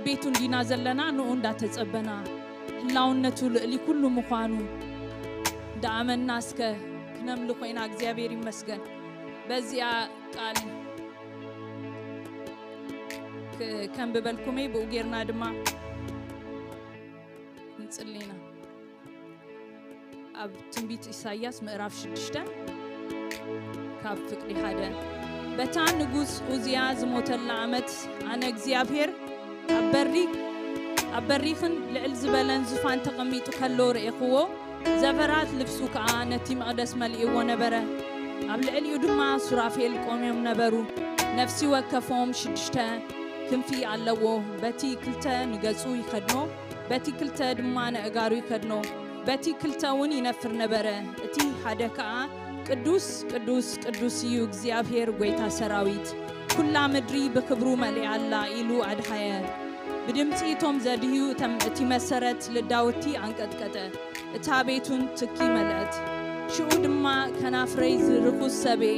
ቤቱ እንዲና ዘለና ንኡ እንዳተጸበና፣ ህላውነቱ ልዕሊ ኩሉ ምዃኑ እንዳኣመንና እስከ ክነምልኾ ኢና። እግዚኣብሔር ይመስገን። በዚኣ ቃል ክ-፣ ከንብበልኩመይ፣ ብኡ ጌርና ድማ ንጽሊ ኢና። ኣብ ትንቢት ኢሳይያስ ምዕራፍ ሽዱሽተ ካብ ፍቅዲ ሓደ፣ በታ ንጉስ ኡዝያ ዝሞተላ ዓመት ኣነ እግዚኣብሔር ኣብ በሪ-፣ ኣብ በሪኽን ልዕል ዝበለን ዙፋን ተቐሚጡ ከሎ ርኤኽዎ። ዘበራት ልብሱ ከኣ ነቲ መቕደስ መሊእዎ ነበረ። ኣብ ልዕሊኡ ድማ ሱራፌል ቆምዮም ነበሩ። ነፍሲ ወከፎም ሽዱሽተ ክንፊ ኣለዎ። በቲ ክልተ ንገጹ ይኸድኖ፣ በቲ ክልተ ድማ ነእጋሩ ይከድኖ፣ በቲ ክልተ እውን ይነፍር ነበረ። እቲ ሓደ ከኣ ቅዱስ ቅዱስ ቅዱስ እዩ እግዚኣብሔር ጐይታ ሰራዊት፣ ኩላ ምድሪ ብኽብሩ መሊኣ ኣላ ኢሉ ኣድሃየ። ብድምጺ እቶም ዘድህዩ እተም-፣ እቲ መሰረት ልዳውቲ ኣንቀጥቀጠ፣ እታ ቤቱን ትኪ መልአት። ሽኡ ድማ ከናፍረይ ዝርኹስ ሰብኤ፣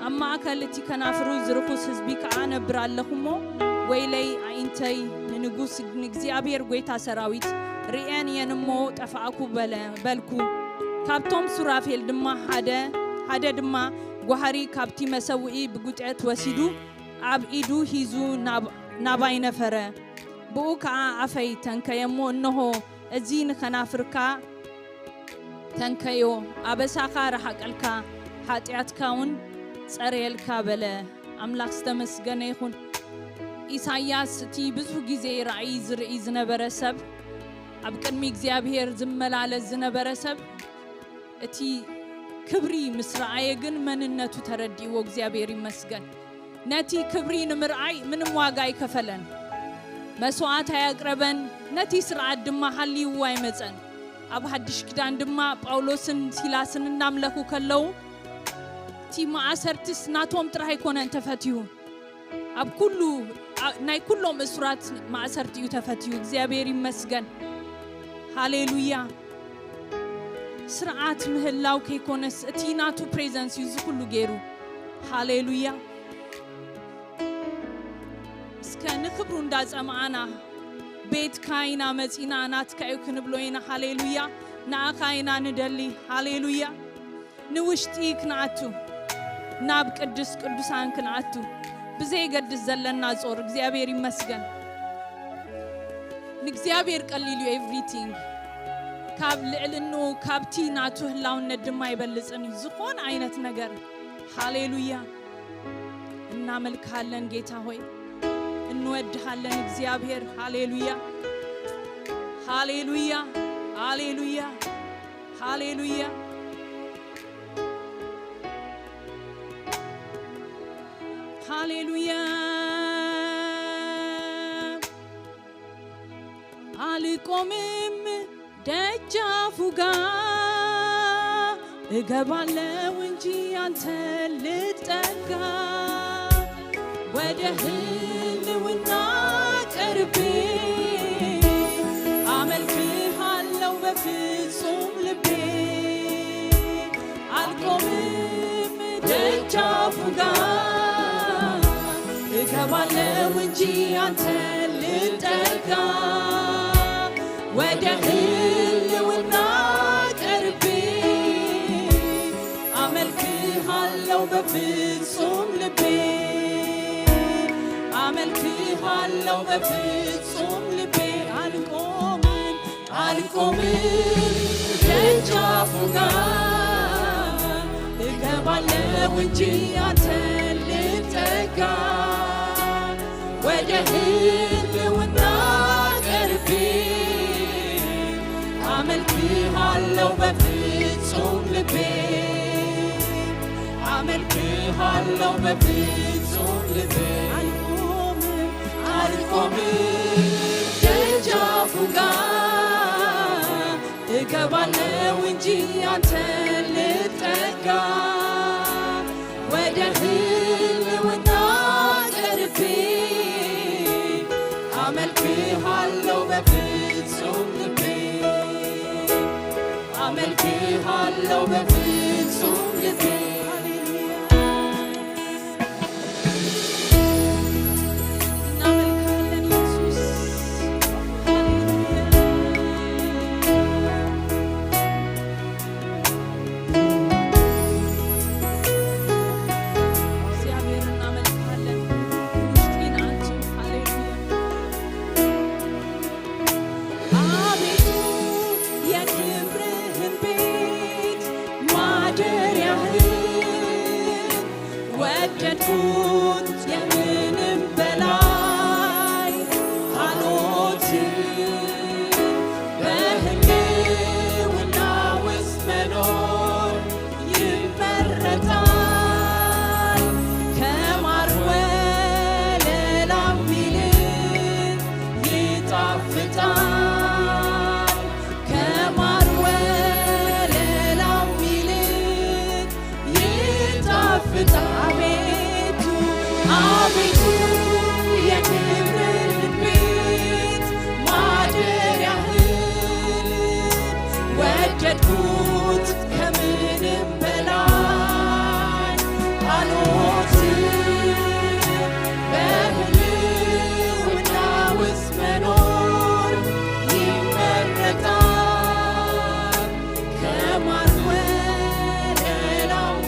ኣብ ማእከል እቲ ከናፍሩ ዝርኹስ ህዝቢ ከኣ ነብር ኣለኹ እሞ፣ ወይለይ ኣዒንተይ ንንጉስ ንእግዚኣብሔር ጐይታ ሰራዊት ርእየን እየን እሞ ጠፋእኩ በለ፣ በልኩ። ካብቶም ሱራፌል ድማ ሓደ፣ ሓደ ድማ ጓህሪ ካብቲ መሰውኢ ብጉጥዐት ወሲዱ ኣብ ኢዱ ሒዙ ናብ-፣ ናባይ ነፈረ። ብኡ ከኣ ኣፈይ ተንከየ እሞ፣ እንሆ፣ እዚ ንኸናፍርካ ተንከዮ፣ ኣበሳኻ ረሓቀልካ፣ ሓጢኣትካ እውን ጸረየልካ በለ። ኣምላኽ ዝተመስገነ ይኹን። ኢሳይያስ እቲ ብዙሕ ግዜ ራእይ ዝርኢ ዝነበረ ሰብ፣ ኣብ ቅድሚ እግዚኣብሔር ዝመላለስ ዝነበረ ሰብ፣ እቲ ክብሪ ምስ ረኣየ ግን መንነቱ ተረዲእዎ። እግዚኣብሔር ይመስገን። ነቲ ክብሪ ንምርኣይ ምንም ዋጋ ኣይከፈለን። መስዋዕት ኣየቕረበን፣ ነቲ ስርዓት ድማ ሃልይዎ ኣይመጸን። ኣብ ሓድሽ ኪዳን ድማ ጳውሎስን ሲላስን እናምለኹ ከለዉ፣ እቲ ማእሰርትስ ናቶም ጥራይ ኣይኮነን ተፈትዩ። ኣብ ኩሉ፣ ኣ-፣ ናይ ኩሎም እሱራት ማእሰርቲ እዩ ተፈትዩ። እግዚኣብሔር ይመስገን። ሃሌሉያ። ስርዓት ምህላው ከይኮነስ እቲ ናቱ ፕሬዘንስ እዩ እዚ ኩሉ ገይሩ። ሃሌሉያ። እስከ ንክብሩ እንዳጸማኣና ቤትካ ኢና መጺና፣ ናትካ እዩ ክንብሎ ኢና። ሃሌሉያ። ንኣኻ ኢና ንደሊ። ሃሌሉያ። ንውሽጢ ክንኣቱ፣ ናብ ቅዱስ ቅዱሳን ክንኣቱ፣ ብዘይገድስ ዘለና ጾር፣ እግዚኣብሔር ይመስገን። ንእግዚኣብሔር ቀሊል እዩ ኤቭሪቲንግ። ካብ ልዕልንኡ፣ ካብቲ ናቱ ህላውነት ድማ ይበልጽን እዩ ዝኾነ ዓይነት ነገር። ሃሌሉያ። እናመልክሃለን ጌታ ሆይ፣ እንወድሃለን እግዚኣብሔር። ሃሌሉያ፣ ሃሌሉያ፣ ሃሌሉያ፣ ሃሌሉያ፣ ሃሌሉያ። አልቆምም ደጃፉ ጋር፣ እገባለው እንጂ አንተን ልጠጋ። ወደ ህልውና ቀርቤ፣ አመልክሃለው በፍጹም ልቤ። አልቆምም ደጃፉ ጋር፣ እገባለው እንጂ አንተን ልጠጋ። ወደ ህልውና ቀርቤ፣ አመልክሃለው በፍጹም ልቤ። አመልክሃለው በፍጹም ልቤ። አልቆምም፣ አልቆምም ደጃፉ ጋር፣ እገባለው እንጂ አንተን ልጠጋ። ወደ ህልውና ቀርቤ፣ አመልክሃለው በፍጹም ልቤ። አመልክሃለው በፍጹም ልቤ። አልቆምም፣ አልቆምም ደጃፉ ጋር፣ እገባለው እንጂ አንተን ልጠጋ። ወደ ህልውና ቀርቤ፣ አመልክሃለው በፍጹም ልቤ። አመልክሃለው በፍጹም ልቤ። ሃሌሉያ። እናመልክሃለን ኢየሱስ። የምንም በላይ ጸሎት በህልውና ውስጥ መኖር ይመረጣል። ከማር ወለላም ይልቅ ይጣፍጣል። ከማር ወለላም ይልቅ ይጣፍጣል። አቤቱ፣ አቤቱ፣ የክብርህን ቤት ማደሪያህን ወደድኩት ከምንም በላይ። ጸሎት በህልውና ውስጥ መኖር ይመረጣል። ከማር ወለላው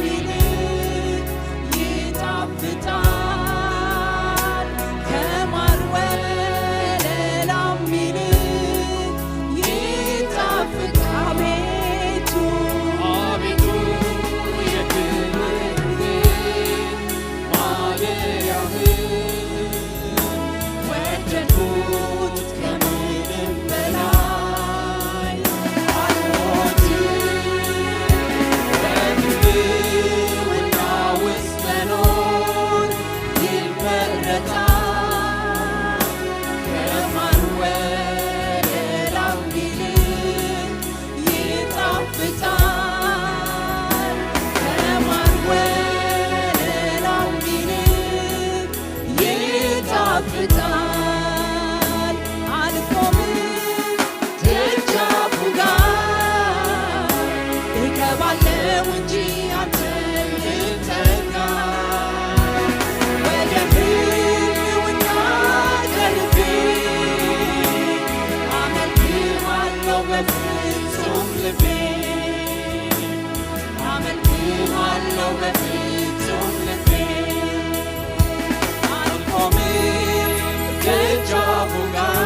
ይልቅ ይጣፍጣል። ከማር ወለላው ይልቅ ይጣፍጣል። አቤቱ፣ አቤቱ፣ የክብርህ ማደሪያህ ወደድኩት ከምንም በላይ። ጸሎት በህልውና ውስጥ መኖር ይመረጣል። ከማር ወለላው ይልቅ ይጣፍጣል። ከማር ወለላው ይልቅ ይጣፍጣል። አልቆምም ደጃፉ ጋር፣ እገባለሁ እንጂ አንተን ልጠጋ። ወደ ህልውና ቀርቤ አመልክሃለሁ በፍጹም ልቤ። አመልክሃለሁ በፍጹም ልቤ። አልቆምም ደጃፉ ጋር፣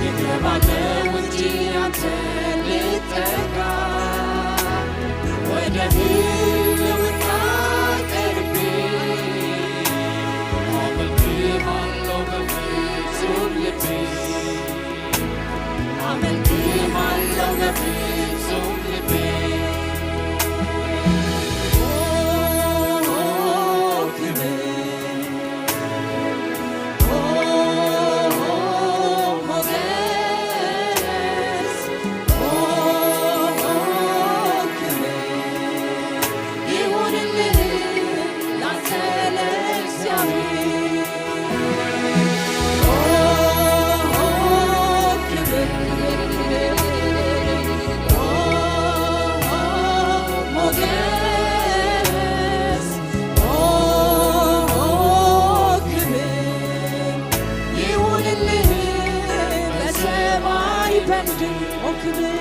እገባለሁ እንጂ አንተን ልጠጋ። ወደ ህልውና ቀርቤ አመልክሃለሁ በፍጹም ልቤ። አመልክሃለሁ በፍጹም ልቤ። ኦ፣ ክብር፣ ኦ፣ ሞገስ፣ ኦ፣ ክብር ይሁንልህ ላንተ ለእግዚአብሔር። ኦ፣ ክብር፣ ኦ፣ ሞገስ፣ ኦ፣ ክብር ይሁንልህ በሰማይ በምድር። ኦ፣ ክብር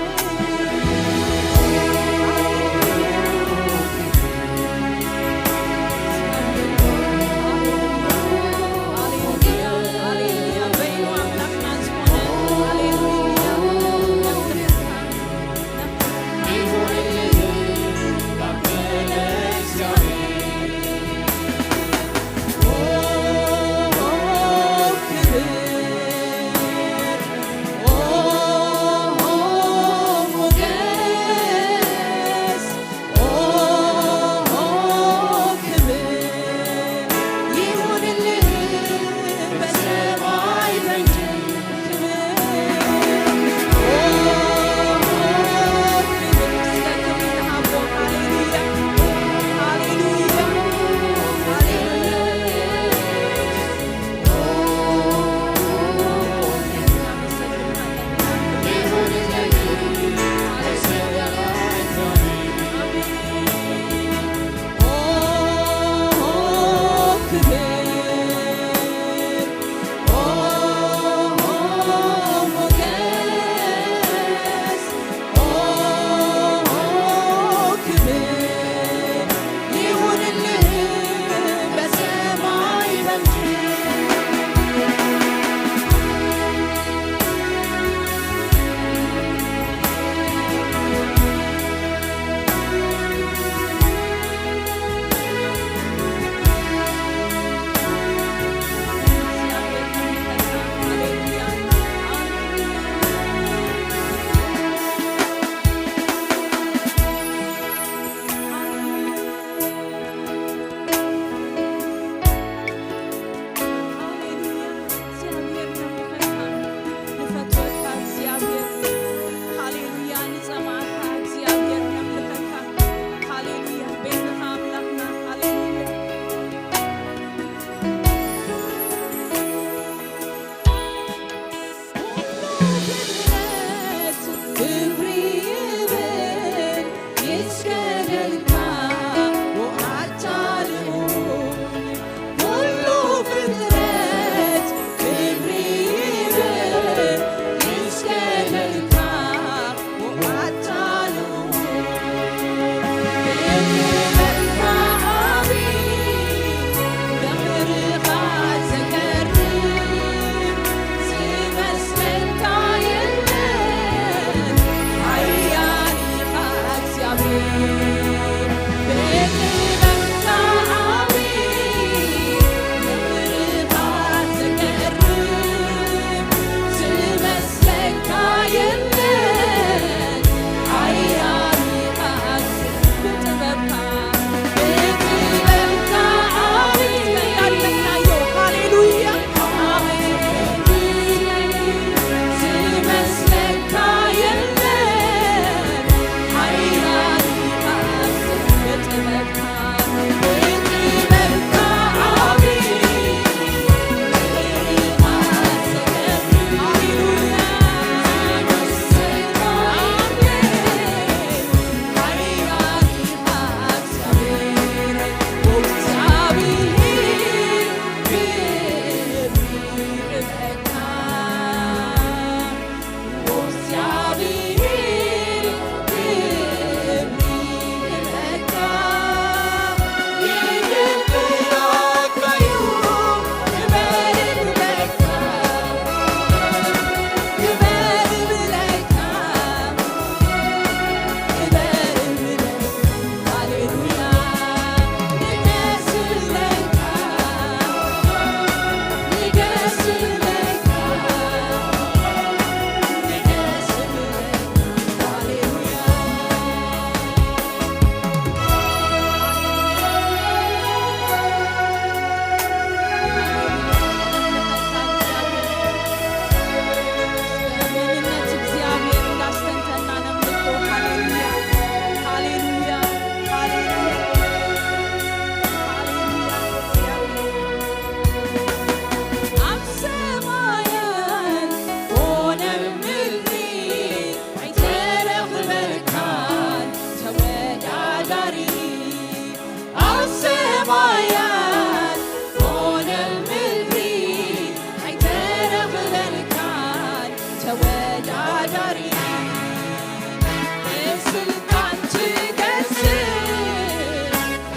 ስልጣን ትገዝእ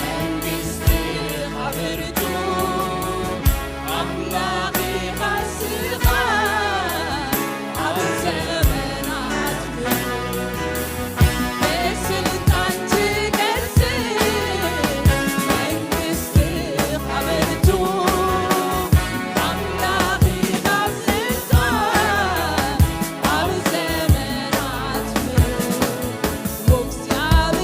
መንግስቲ ኻብርቱ ኣምላኽ ይኻስኻ ኣብ ዘመናት ብስልጣን ትገዝእ መንግስቲ ኻብርቱ ኣምላኽ ይኻስኻ ኣብ ዘመናት ብስልጣን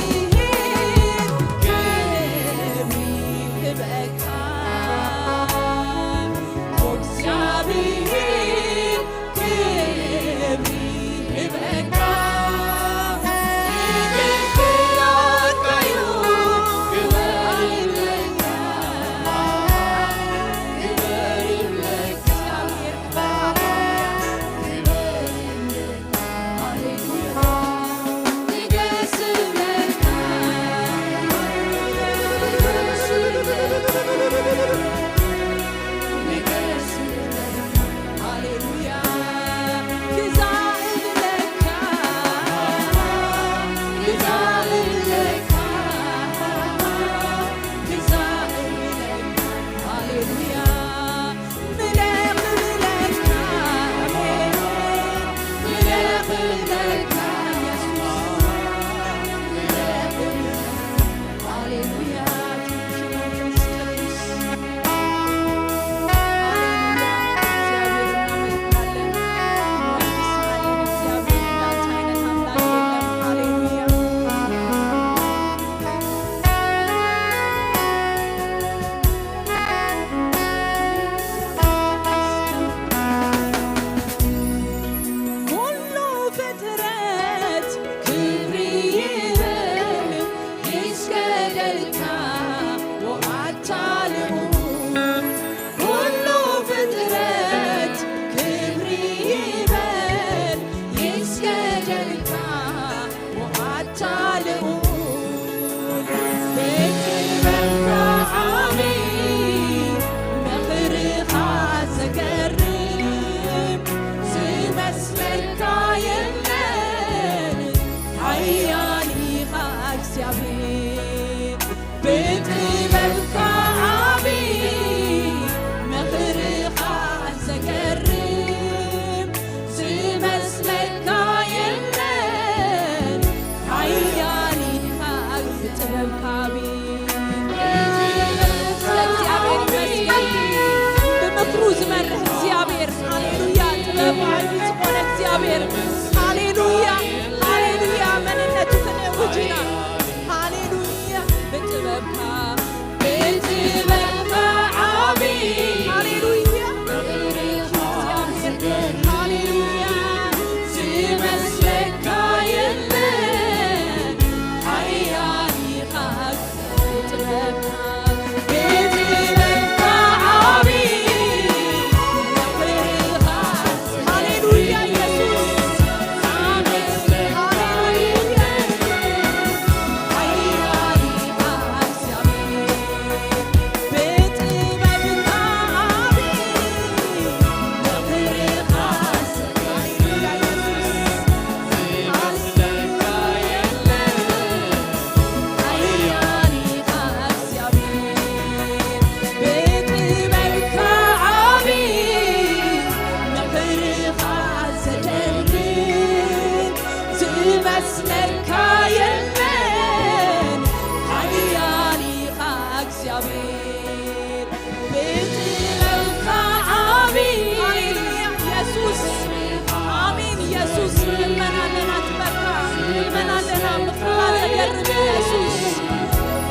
ኩሉ ፍጥረት ክብሪ ይበል ይስገደልካ ወኣታ ልዑል። ኩሉ ፍጥረት ክብሪ ይበል ይስገደልካ ወኣታ ልዑል። ብጥበብካ ዓቢ ምኽርኻ ዘገርም ዝመስለካ የለን። ሓያል ኢኻ እግዚኣብሔር፣ ብጥበብካ ዓቢ ምኽርኻ ዘገርም ዝመስለካ የለን። ሓያል ኢኻ ብጥበብካ ዓቢ። ስለ እግዚኣብሔር ይመስገን። ብምኽሩ ዝመርሕ እግዚኣብሔር። ሃሌሉያ። ጥበቡ ዓቢ ዝኾነ እግዚኣብሔር። ሃሌሉያ። ሃሌሉያ። መንነቱ ክነውጅ ኢና። ሃሌሉያ። ብጥበብካ፣ ብጥበብካ ዓቢ። ሃሌሉያ። ሃሌሉያ። ዝመስለካ የለን። ሓያል ኢኻ። ሃሌሉያ ኢየሱስ። ሃሌሉያ። ብጥበብካ ዓቢ ምኽርኻ ዘደንቕ ዝመስለካ የለን። ሓያል ኢኻ እግዚኣብሔር፣ ብጥበብካ ዓቢ። ሃሌሉያ ኢየሱስ። ኣሜን ኢየሱስ። ልመና ኣለና ጥበብካ። ልመና ኣለና ምኽርኻ ዘገርም ኢየሱስ።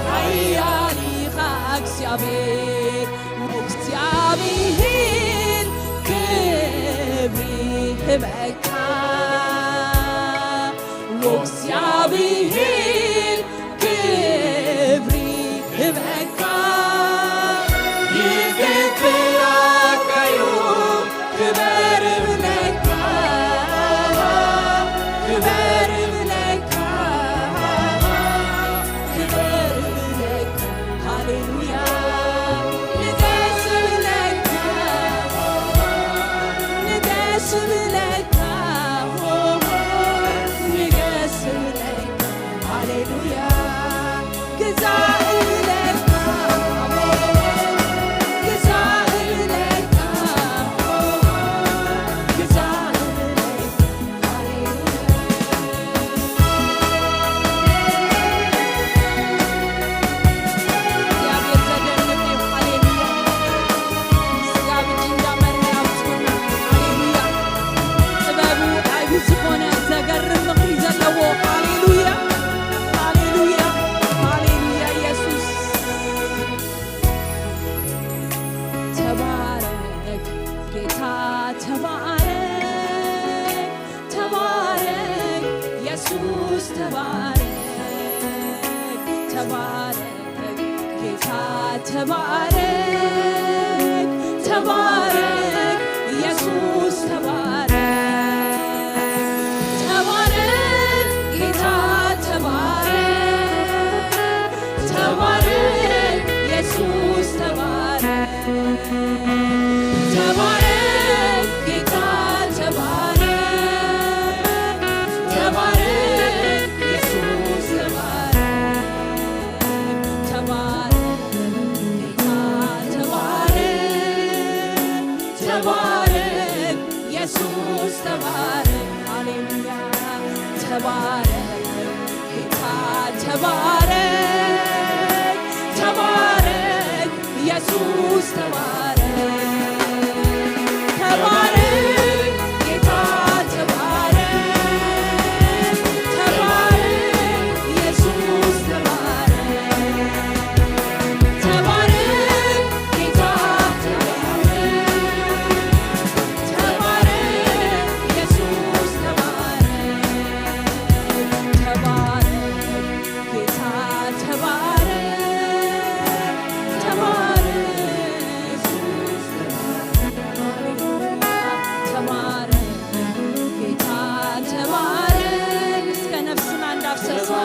ሓያል ኢኻ እግዚኣብሔር። እግዚኣብሔር ክብሪ ይህበካ፣ እግዚኣብሔር ክብሪ ይህበካ፣ ይግብኣካ እዩ ክበር እብለካ፣ ክበር እብለካ። ክበር እብለካ፣ ሃሌሉያ። ንገስ እብለካ፣ ንገስ እብለካ፣ ዝኾነ ዘገርም ምኽሪ ዘለዎ። ሃሌሉያ፣ ሃሌሉያ፣ ሃሌሉያ። ኢየሱስ ተባረክ፣ ጌታ ተባረክ፣ ተባረክ፣ ኢየሱስ ተባረክ፣ ተባረክ፣ ጌታ ተባረክ፣ ተባረክ፣ ኢየሱስ ተባረክ፣ ተባረክ፣ ጌታ ተባረክ፣ ተባረክ፣ ኢየሱስ ተባረክ፣ ተባረክ፣ ጌታ ተባረክ፣ ተባረክ፣ ኢየሱስ ተባረክ፣ ተባረክ፣ ጌታ ተባረክ፣ ተባረክ፣ ኢየሱስ ተባረክ። ሃሌሉያ። ተባረክ፣ ጌታ ተባረክ፣ ተባረክ፣ ኢየሱስ ተባረክ፣ ተባረክ፣ ጌታ ተባረክ፣ ተባረክ፣ ኢየሱስ ተባረክ፣ ተባረክ፣ ጌታ ተባረክ፣ ተባረክ፣ ኢየሱስ ተባረክ፣ ተባረክ፣ ጌታ ተባረክ፣ ተባረክ፣ ኢየሱስ ተባረክ፣ ተባረክ፣ ጌታ ተባረክ። እስከ ነፍስና እንዳፍሰስና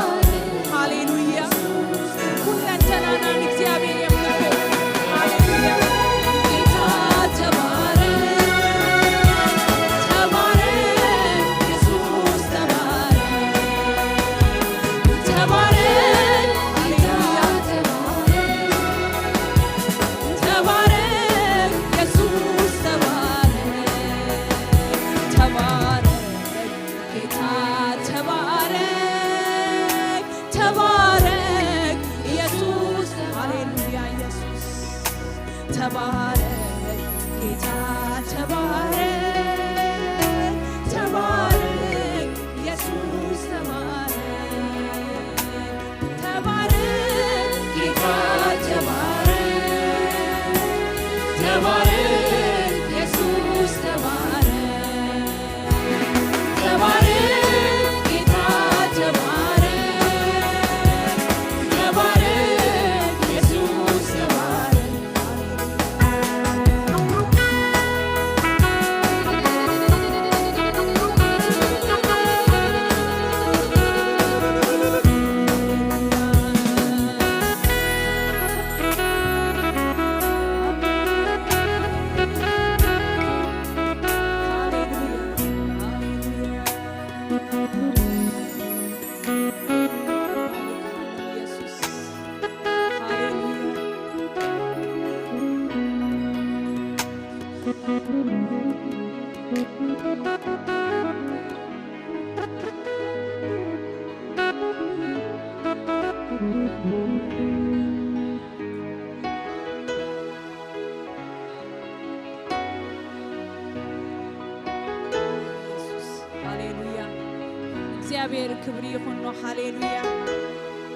ሃሌሉያ። ኩለንተናና ንእግዚኣብሔር የምልኮ። ሃሌሉያ። ጌታ ተባረክ፣ ተባረክ፣ ኢየሱስ ተባረክ፣ ተባረክ፣ ሃሌሉያ፣ ተባረክ፣ ተባረክ፣ ኢየሱስ ተባረክ፣ ተባረክ። ጌታ ተባረክ፣ ተባረክ ኢየሱስ። ሃሌሉያ ኢየሱስ። ተባረክ ጌታ ተባረክ፣ ተባረክ ኢየሱስ ተባረክ፣ ተባረክ ጌታ ተባረክ፣ ተባረክ ኢየሱስ ተባረክ። ተባረክ ጌታ ተባረክ፣ ተባረክ ኢየሱስ ተባረክ። ሃሌሉያ። እግዚኣብሔር ክብሪ ይኹኖ። ሃሌሉያ።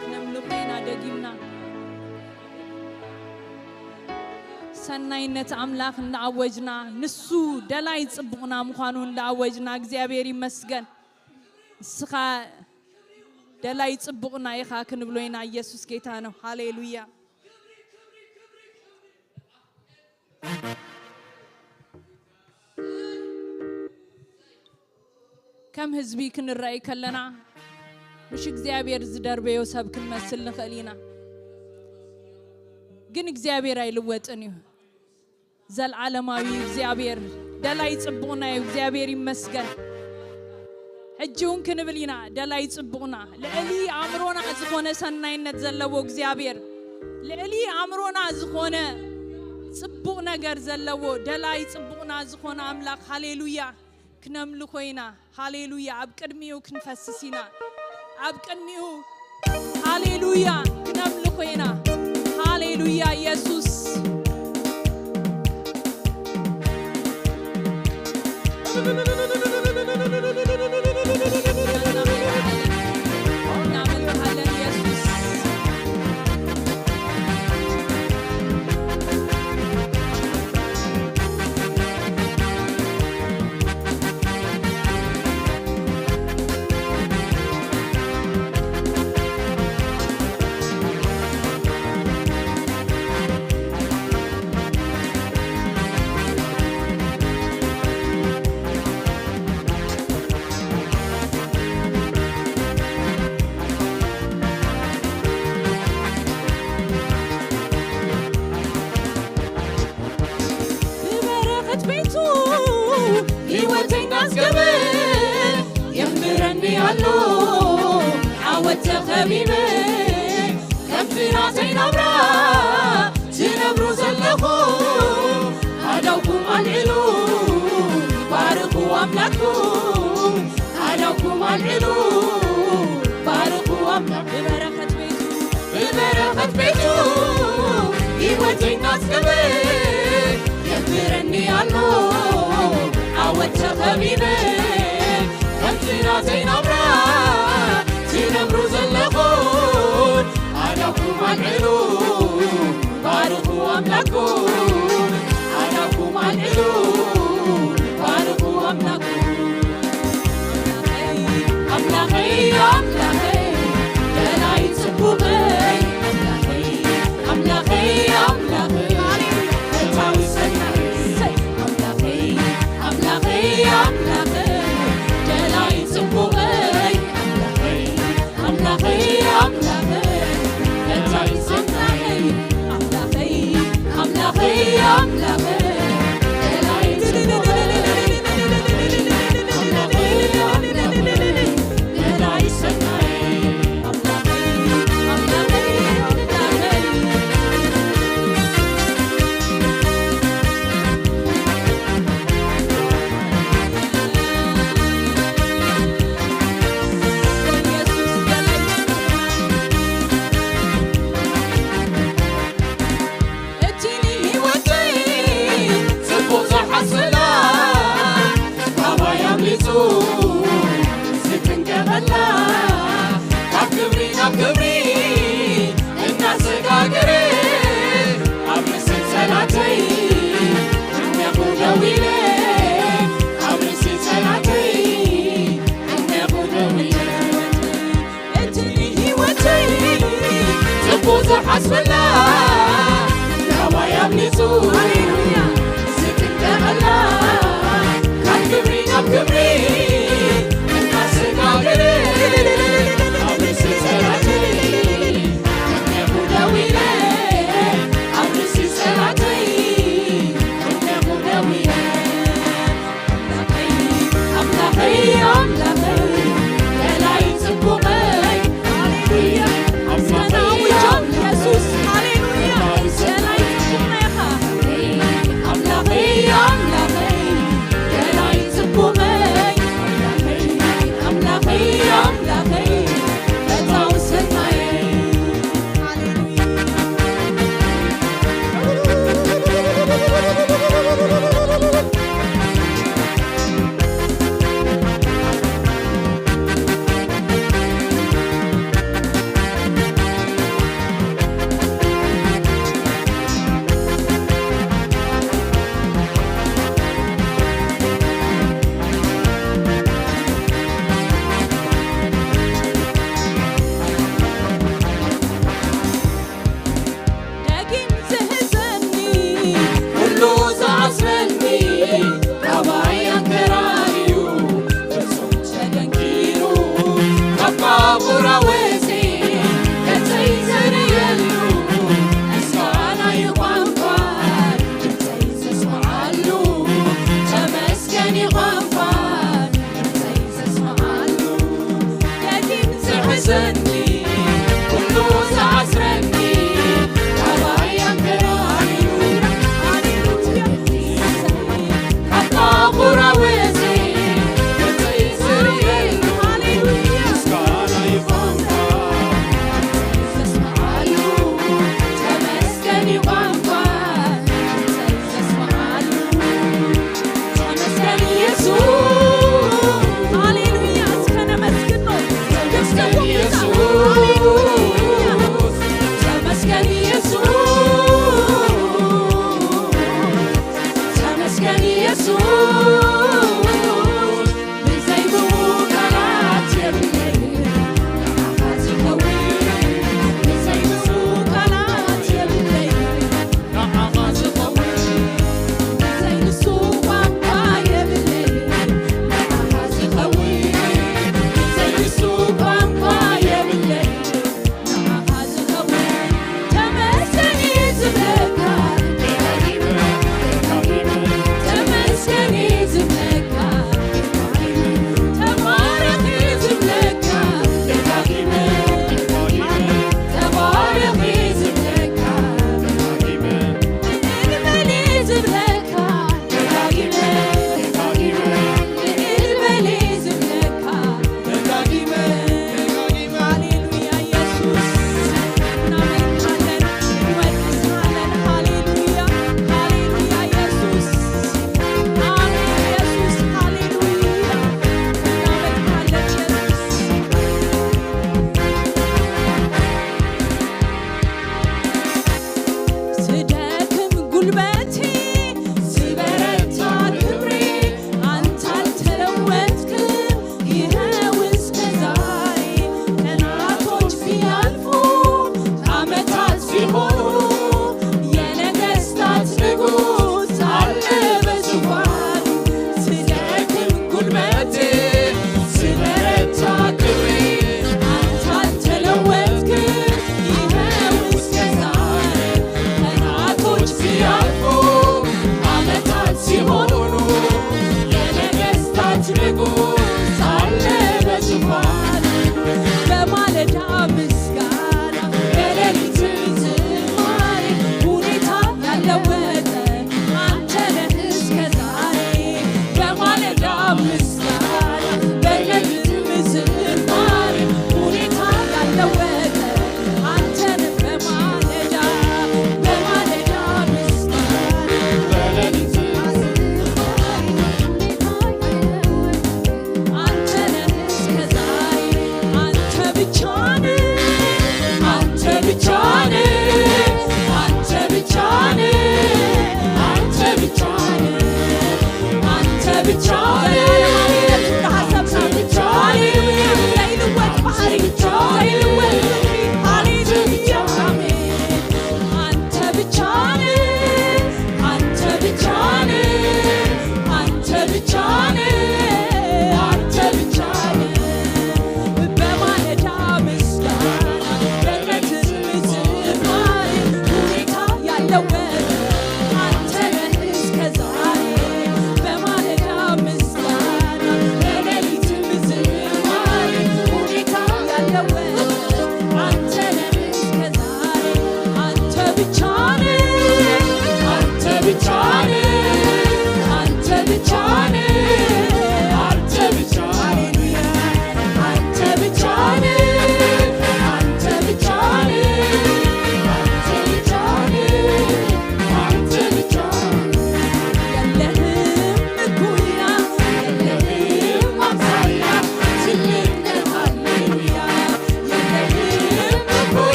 ክነምልኾ ኢና ደጊምና። ሰናይነት ኣምላኽ እንዳኣወጅና፣ ንሱ ደላይ ጽቡቕና ምዃኑ እንዳኣወጅና፣ እግዚኣብሔር ይመስገን። ንስኻ ደላይ ጽቡቕና ኢኻ ክንብሎ ኢና። ኢየሱስ ጌታ ነው። ሃሌሉያ። ከም ህዝቢ ክንረኣይ ከለና፣ ምሽ እግዚኣብሔር ዝደርበዮ ሰብ ክንመስል ንኽእል ኢና። ግን እግዚኣብሔር ኣይልወጥን እዩ። ዘልዓለማዊ እግዚኣብሔር፣ ደላይ ጽቡቕና እዩ። እግዚኣብሔር ይመስገን። ሕጂ እውን ክንብል ኢና፣ ደላይ ጽቡቕና፣ ልዕሊ ኣእምሮና ዝኾነ ሰናይነት ዘለዎ እግዚኣብሔር፣ ልዕሊ ኣእምሮና ዝኾነ ጽቡቕ ነገር ዘለዎ፣ ደላይ ጽቡቕና ዝኾነ ኣምላኽ፣ ሃሌሉያ፣ ክነምልኾ ኢና። ሃሌሉያ፣ ኣብ ቅድሚኡ ክንፈስስ ኢና። ኣብ ቅድሚኡ፣ ሃሌሉያ፣ ክነምልኾ ኢና። ሃሌሉያ፣ ኢየሱስ። ኣሎ ዓወት ተኸቢበ፣ ከምቲ ናተይ ናብራ ትነብሩ ዘለኹ፣ ኣዳውኩም ኣልዕሉ፣ ባርኹ ኣምላክኩም። ኣዳውኩም ኣልዕሉ፣ ባርኹ ኣምላክ። ብበረኸት ቤቱ፣ ብበረኸት ቤቱ፣ ህይወተይ እናጽገበ፣ የኽብረኒ ኣሎ ዓወት ተኸቢበ፣ ከምቲ ናተይ ናብራ ትነብሩ ዘለኹም፣ ኣዳውኩም ኣልዕሉ፣ ባርኹ ኣምላክኩም። ኣዳውኩም ኣልዕሉ፣ ባርኹ ኣምላክኩም። ኣምላኸይ፣ ኣምላኸይ፣ ደላይ ጽቡቐይ፣ ኣምላኸይ፣ ኣምላኸይ፣ ኣምላኸይ፣ ፈታዊ ሰናይ፣ ኣምላኸይ፣ ኣምላኸይ፣ ኣምላኸይ፣ ደላይ ጽቡቐይ፣ ኣምላኸይ፣ ኣምላኸይ፣ ኣምላኸይ፣ ፈታዊ ሰናይ፣ ኣምላኸይ፣ ኣምላኸይ፣ ኣምላኸይ፣ ደላይ ጽቡቐይ፣ ኣምላኸይ፣ ኣምላኸይ፣ ደላይ ሰናይ፣ ኣምላኸይ፣ ኣምላኸይ፣ ኣምላኸይ። እቲ ንህይወተይ ጽቡቕ ዝሓስበላ፣ ካባይ ኣምሊጹ ዝጥንቀቐላ፣ ካብ ክብሪ ናብ ክብሪ እናሰጋገረ፣ ኣብ ርእሲ ጸላተይ ዓሚቑ ደው ኢለ፣ ኣብ ርእሲ ጸላተይ ዓሚቑ ደው ኢለ። እቲ ንህይወተይ ጽቡቕ ዝሓስበላ፣ ካባይ ኣምሊጹ ዝጥንቀቐላ፣ ካብ ክብሪ ናብ ክብሪ እናሰጋገረ፣ ኣብ ርእሲ ጸላተይ ዓሚቑ ደው ኢለ፣ ኣብ ርእሲ ጸላተይ ዓሚቑ ደው ኢለ። ኣምላኸይ፣ ኣምላኸይ፣ ኣምላኸይ፣ ደላይ ጽቡቐይ። ሃሌሉያ። ምስጋና ኣውጆም ኢየሱስ። ሃሌሉያ። ደላይ ጽቡቐይ ኢኻ። ኣምላኸይ፣ ኣምላኸይ፣ ደላይ ጽቡቐይ። ኣምላኸይ፣ ኣምላኸይ፣ ኣምላኸይ፣ ፈታዊ ሰናየይ። ሃሌሉያ።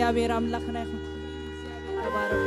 እግዚኣብሔር ኣምላኽና ይኹን። ተባረኹ።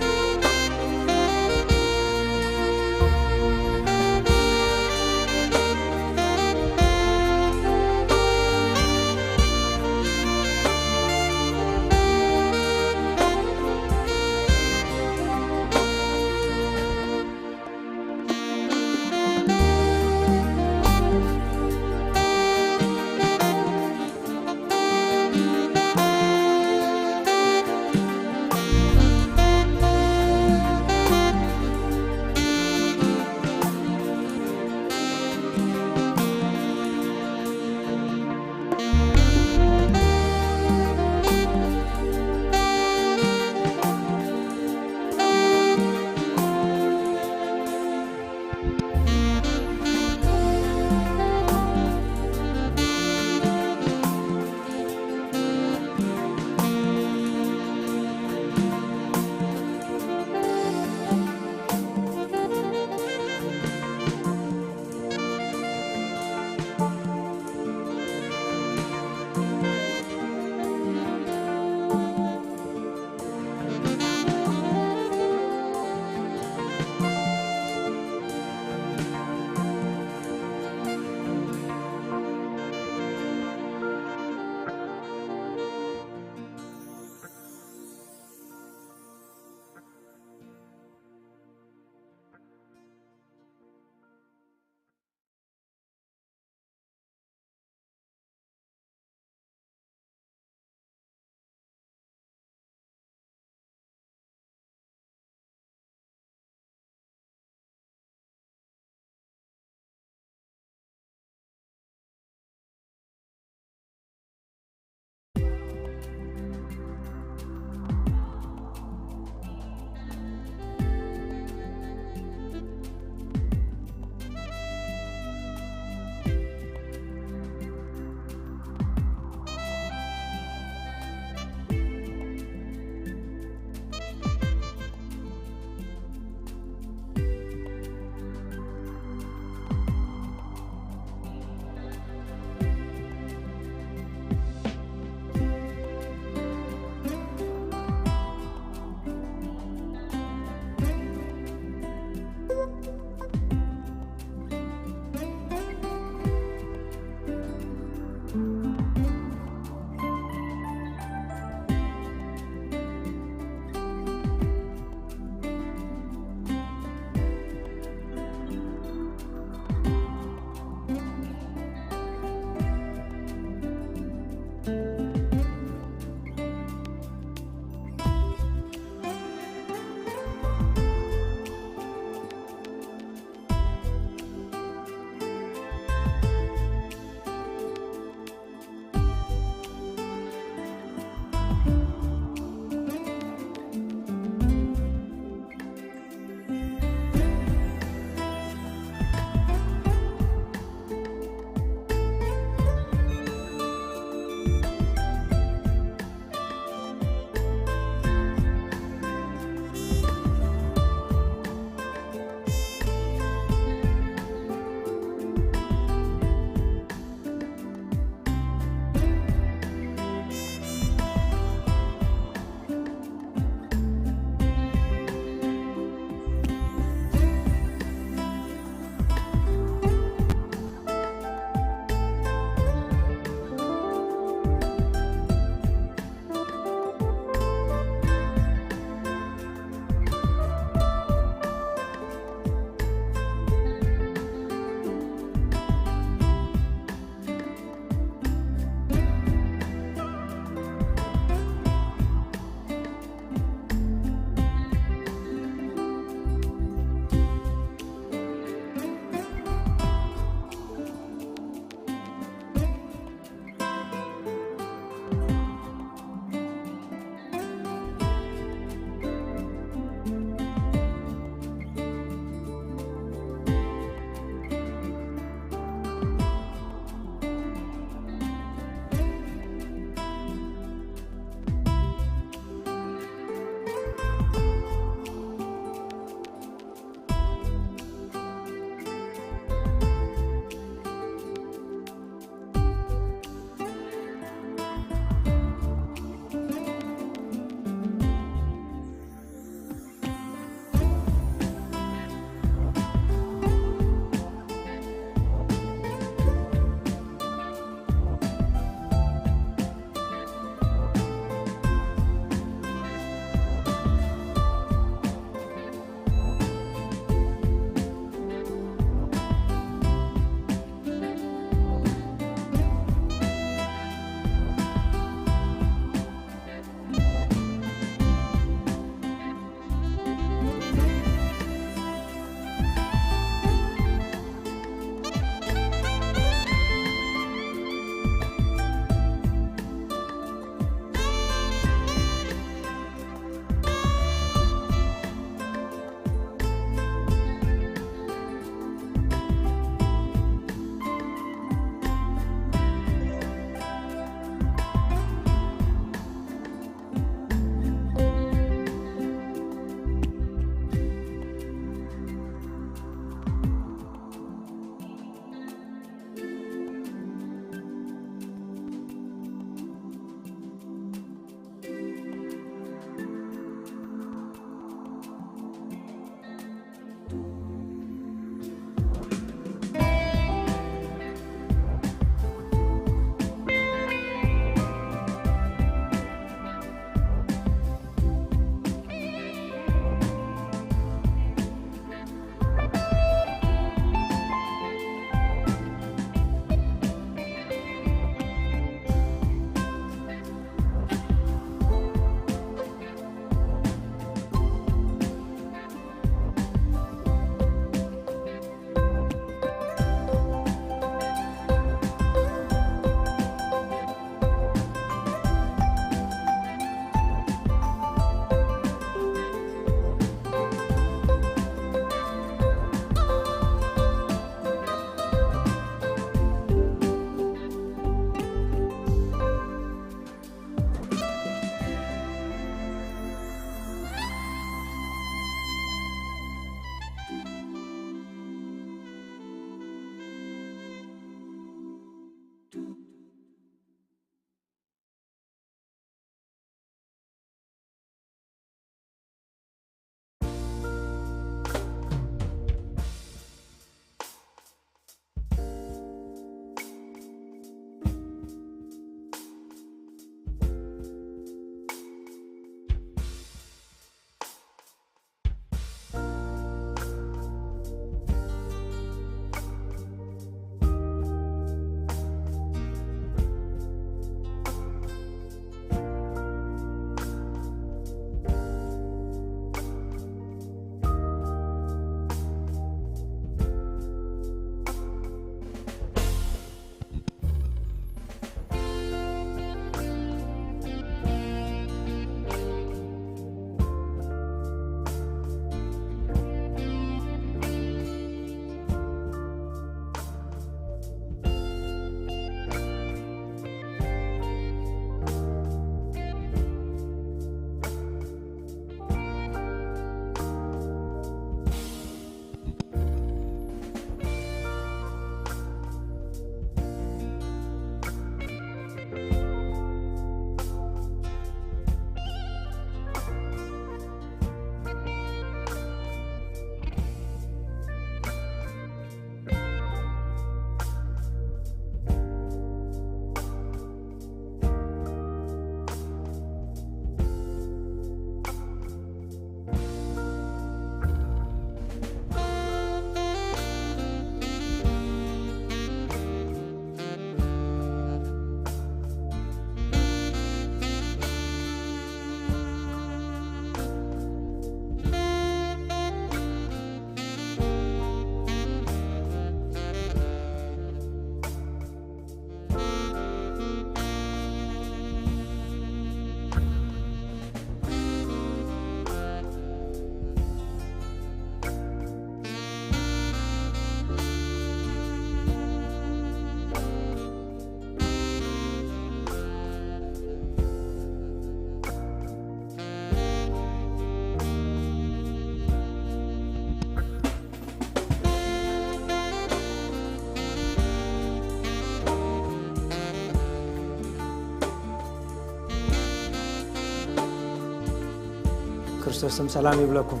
ክርስቶስ ስም ሰላም ይብለኩም።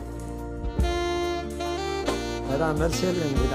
በጣም መልስ የለን እንግዳ።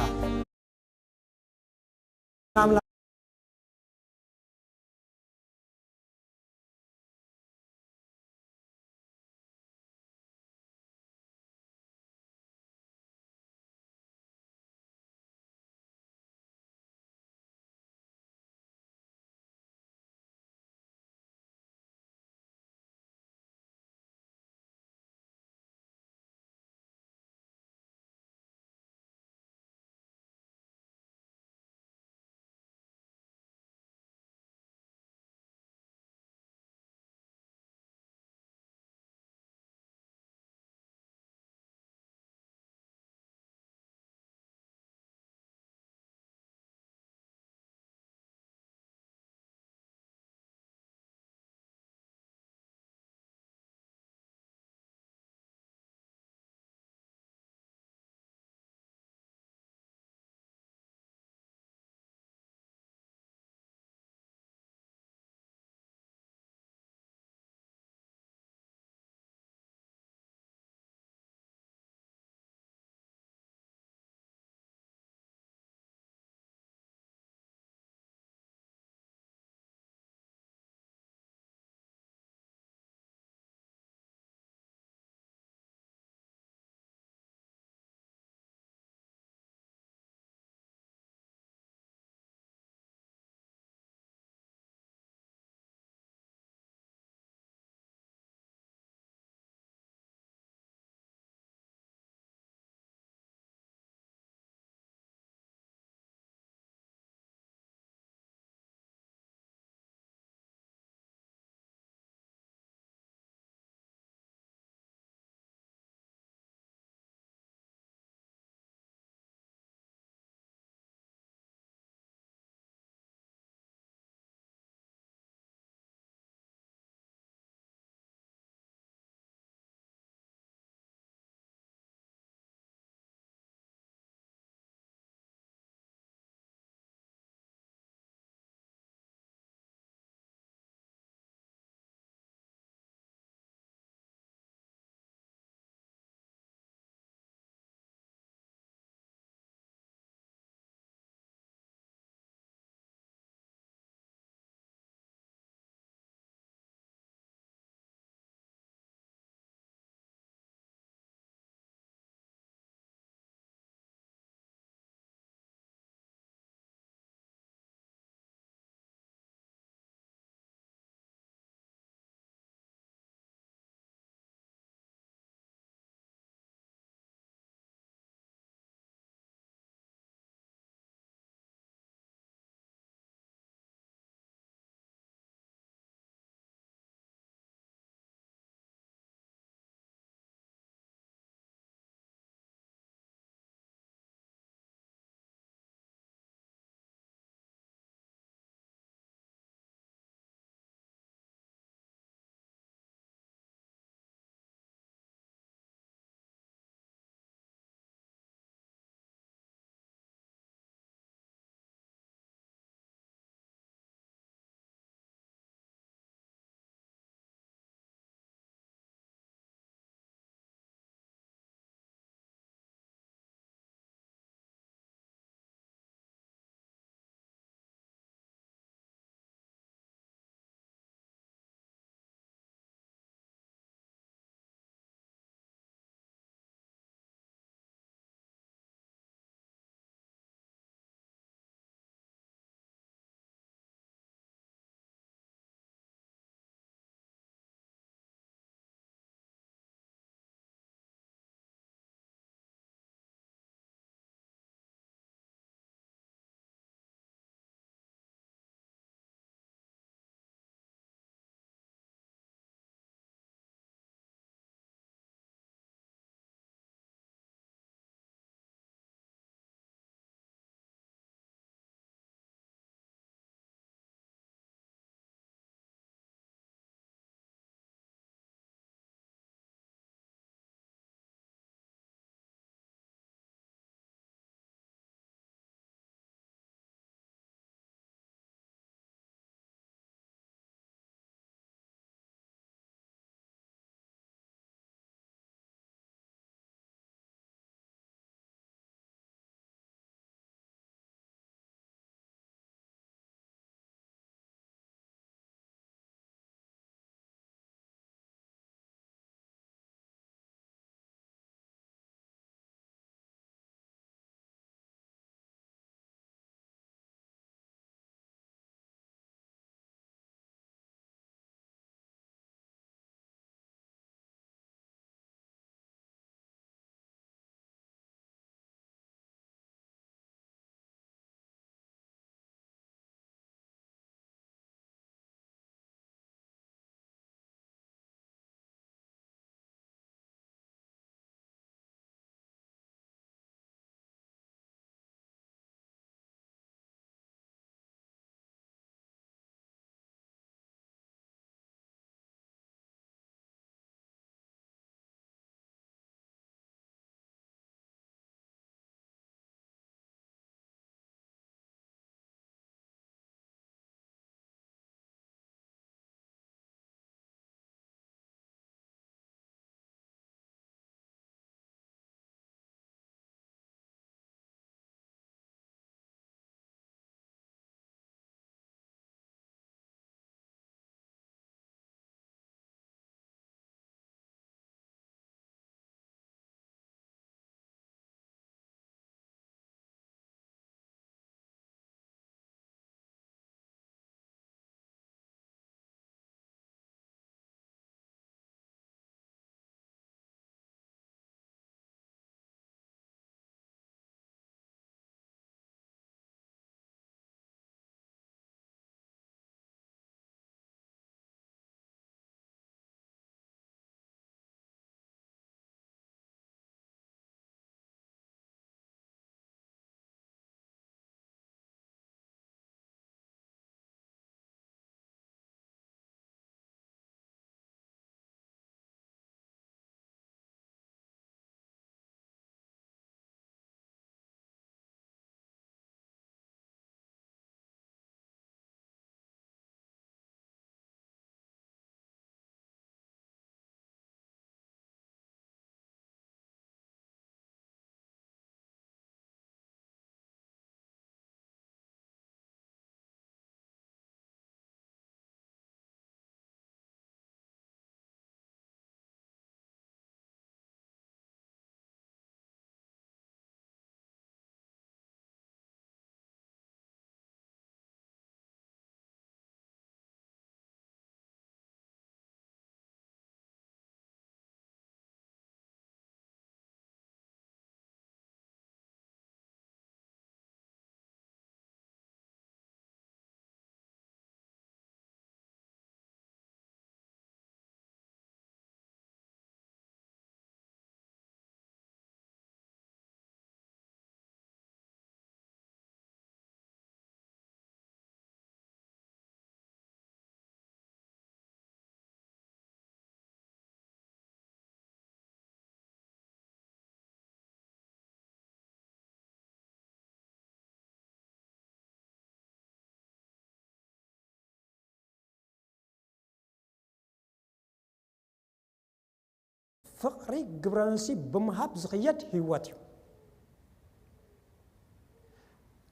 ፍቕሪ ግብረ መልሲ ብምሃብ ዝኽየድ ህይወት እዩ።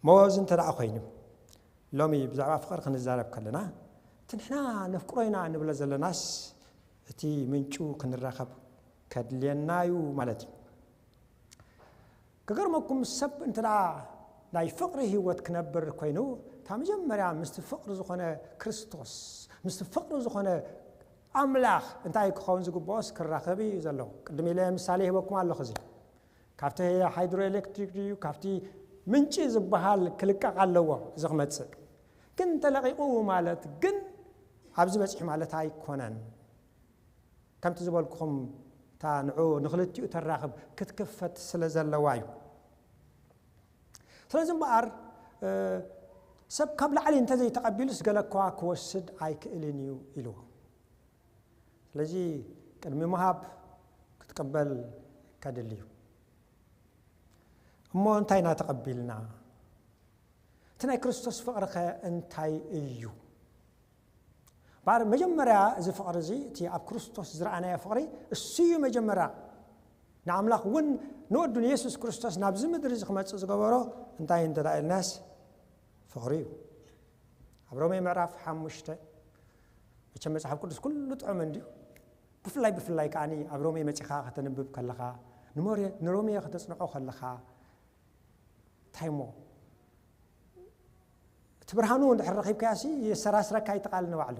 እሞ እዚ እንተ ደኣ ኮይኑ፣ ሎሚ ብዛዕባ ፍቕሪ ክንዛረብ ከለና፣ እቲ ንሕና ነፍቅሮ ኢና ንብሎ ዘለናስ፣ እቲ ምንጩ ክንራኸብ ከድልየና እዩ ማለት እዩ። ክገርመኩም፣ ሰብ እንተ ደኣ ናይ ፍቕሪ ህይወት ክነብር ኮይኑ፣ እታ መጀመርያ ምስቲ ፍቕሪ ዝኾነ ክርስቶስ፣ ምስቲ ፍቕሪ ዝኾነ ኣምላኽ እንታይ ክኸውን ዝግብኦስ ክራኸብ እዩ ዘለዎ። ቅድም ኢለ ምሳሌ ይህበኩም ኣለኹ። እዚ ካብቲ ሃይድሮ ኤሌክትሪክ ድዩ፣ ካብቲ ምንጪ ዝበሃል ክልቀቕ ኣለዎ እዚ ክመጽእ። ግን ተለቒቑ ማለት ግን ኣብዚ በጺሑ ማለት ኣይኮነን። ከምቲ ዝበልኩኹም፣ እታ ንዑ ንኽልቲኡ ተራኽብ ክትክፈት ስለ ዘለዋ እዩ። ስለዚ እምበኣር፣ እ፣ ሰብ ካብ ላዕሊ እንተዘይተቐቢሉስ ገለ እኳ ክወስድ ኣይክእልን እዩ ኢልዎ። ስለዚ ቅድሚ ምሃብ ክትቅበል ከድሊ እዩ። እሞ እንታይ ኢና ተቐቢልና? እቲ ናይ ክርስቶስ ፍቕሪ ኸ እንታይ እዩ? እምበኣር መጀመርያ እዚ ፍቕሪ እዚ፣ እቲ ኣብ ክርስቶስ ዝረኣናዮ ፍቕሪ፣ እሱ እዩ መጀመርያ። ንኣምላኽ እውን ንወዱ ንየሱስ ክርስቶስ ናብዚ ምድሪ እዚ ክመጽእ ዝገበሮ እንታይ እንተ ደኣ ኢልናስ፣ ፍቕሪ እዩ። ኣብ ሮሜ ምዕራፍ ሓሙሽተ፣ መቸም መጽሓፍ ቅዱስ ኩሉ ጥዑም እንድዩ። ብፍላይ፣ ብፍላይ ከኣ ኣብ ሮሜ መጺኻ ከተንብብ ከለኻ፣ ንሞሬ-፣ ንሮሜ ከተጽንዖ ከለኻ፣ እንታይ እሞ፣ እቲ ብርሃኑ እንድሕር ረኺብካዮሲ፣ የሰራስረካ ኣይተቓል ንባዕሉ።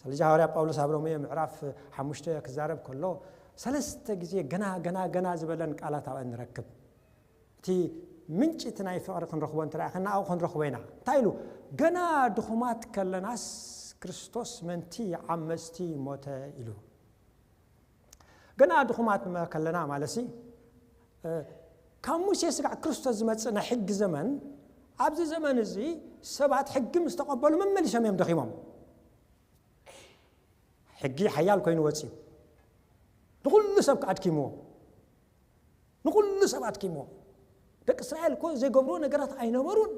ስለዚ ሃዋርያ ጳውሎስ ኣብ ሮሜ ምዕራፍ ሓሙሽተ ክዛረብ ከሎ፣ ሰለስተ ግዜ ገና፣ ገና፣ ገና ዝበለን ቃላት ኣብአን ንረክብ። እቲ ምንጪ እቲ ናይ ፍቕሪ ክንረኽቦ እንተ ደኣ ኸና፣ ኣብኡ ክንረኽቦ ኢና። እንታይ ኢሉ? "ገና ድኹማት ከለናስ ክርስቶስ ምእንቲ ዓመስቲ ሞተ" ኢሉ። ገና ድኹማት መ-፣ ከለና ማለትሲ፣ እ፣ ካብ ሙሴ ስጋዕ ክርስቶስ ዝመጽእ ናይ ሕጊ ዘመን፣ ኣብዚ ዘመን እዚ ሰባት ሕጊ ምስ ተቐበሉ መመሊሶም እዮም ደኺሞም። ሕጊ ሓያል ኮይኑ ወጺኡ። ንኹሉ ሰብ ኣድኪምዎ። ንኹሉ ሰብ ኣድኪምዎ። ደቂ እስራኤል እኮ ዘይገብርዎ ነገራት ኣይነበሩን።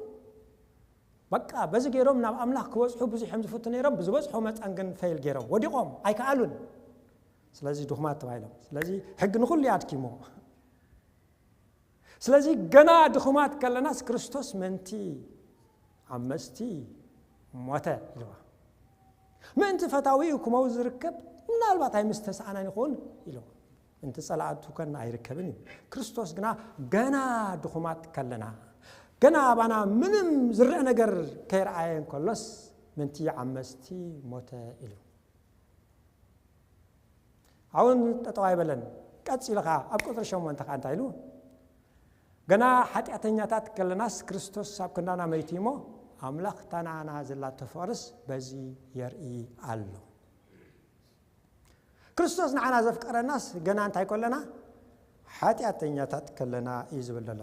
በቃ በዚ ገይሮም ናብ ኣምላኽ ክበጽሑ ብዙሕ እዮም ዝፍቱ ነይሮም። ብዝበጽሖ መጠን ግን ፈይል ገይሮም። ወዲቖም። ኣይከኣሉን። ስለዚ ድኹማት ተባሂሎም። ስለዚ ሕጊ ንኹሉ እዩ ኣድኪምዎ። ስለዚ ገና ድኹማት ከለናስ ክርስቶስ ምእንቲ ዓመስቲ ሞተ ኢልዋ። ምእንቲ ፈታዊኡ ክመው ዝርከብ ምናልባት ኣይምስተስኣናን ይኸውን ኢልዋ። ምእንቲ ጸላእቱ ከን ኣይርከብን እዩ። ክርስቶስ ግና ገና ድኹማት ከለና፣ ገና ኣባና ምንም ዝረአ ነገር ከይረኣየ እንከሎስ ምእንቲ ዓመስቲ ሞተ ኢሉ። ኣውን ጠጠው ኣይበለን። ቀጺሉ ኸዓ ኣብ ቁጽሪ ሸሞንተ ኸዓ እንታይ ኢሉ? "ገና ሓጢኣተኛታት ከለናስ ክርስቶስ ኣብ ክንዳና መይቱ እሞ፣ ኣምላኽ እታ ንዓና ዘላቶ ፍቕርስ በዚ የርኢ ኣሎ።" ክርስቶስ ንዓና ዘፍቀረናስ ገና እንታይ ከለና? ሓጢኣተኛታት ከለና እዩ ዝብል ዘሎ።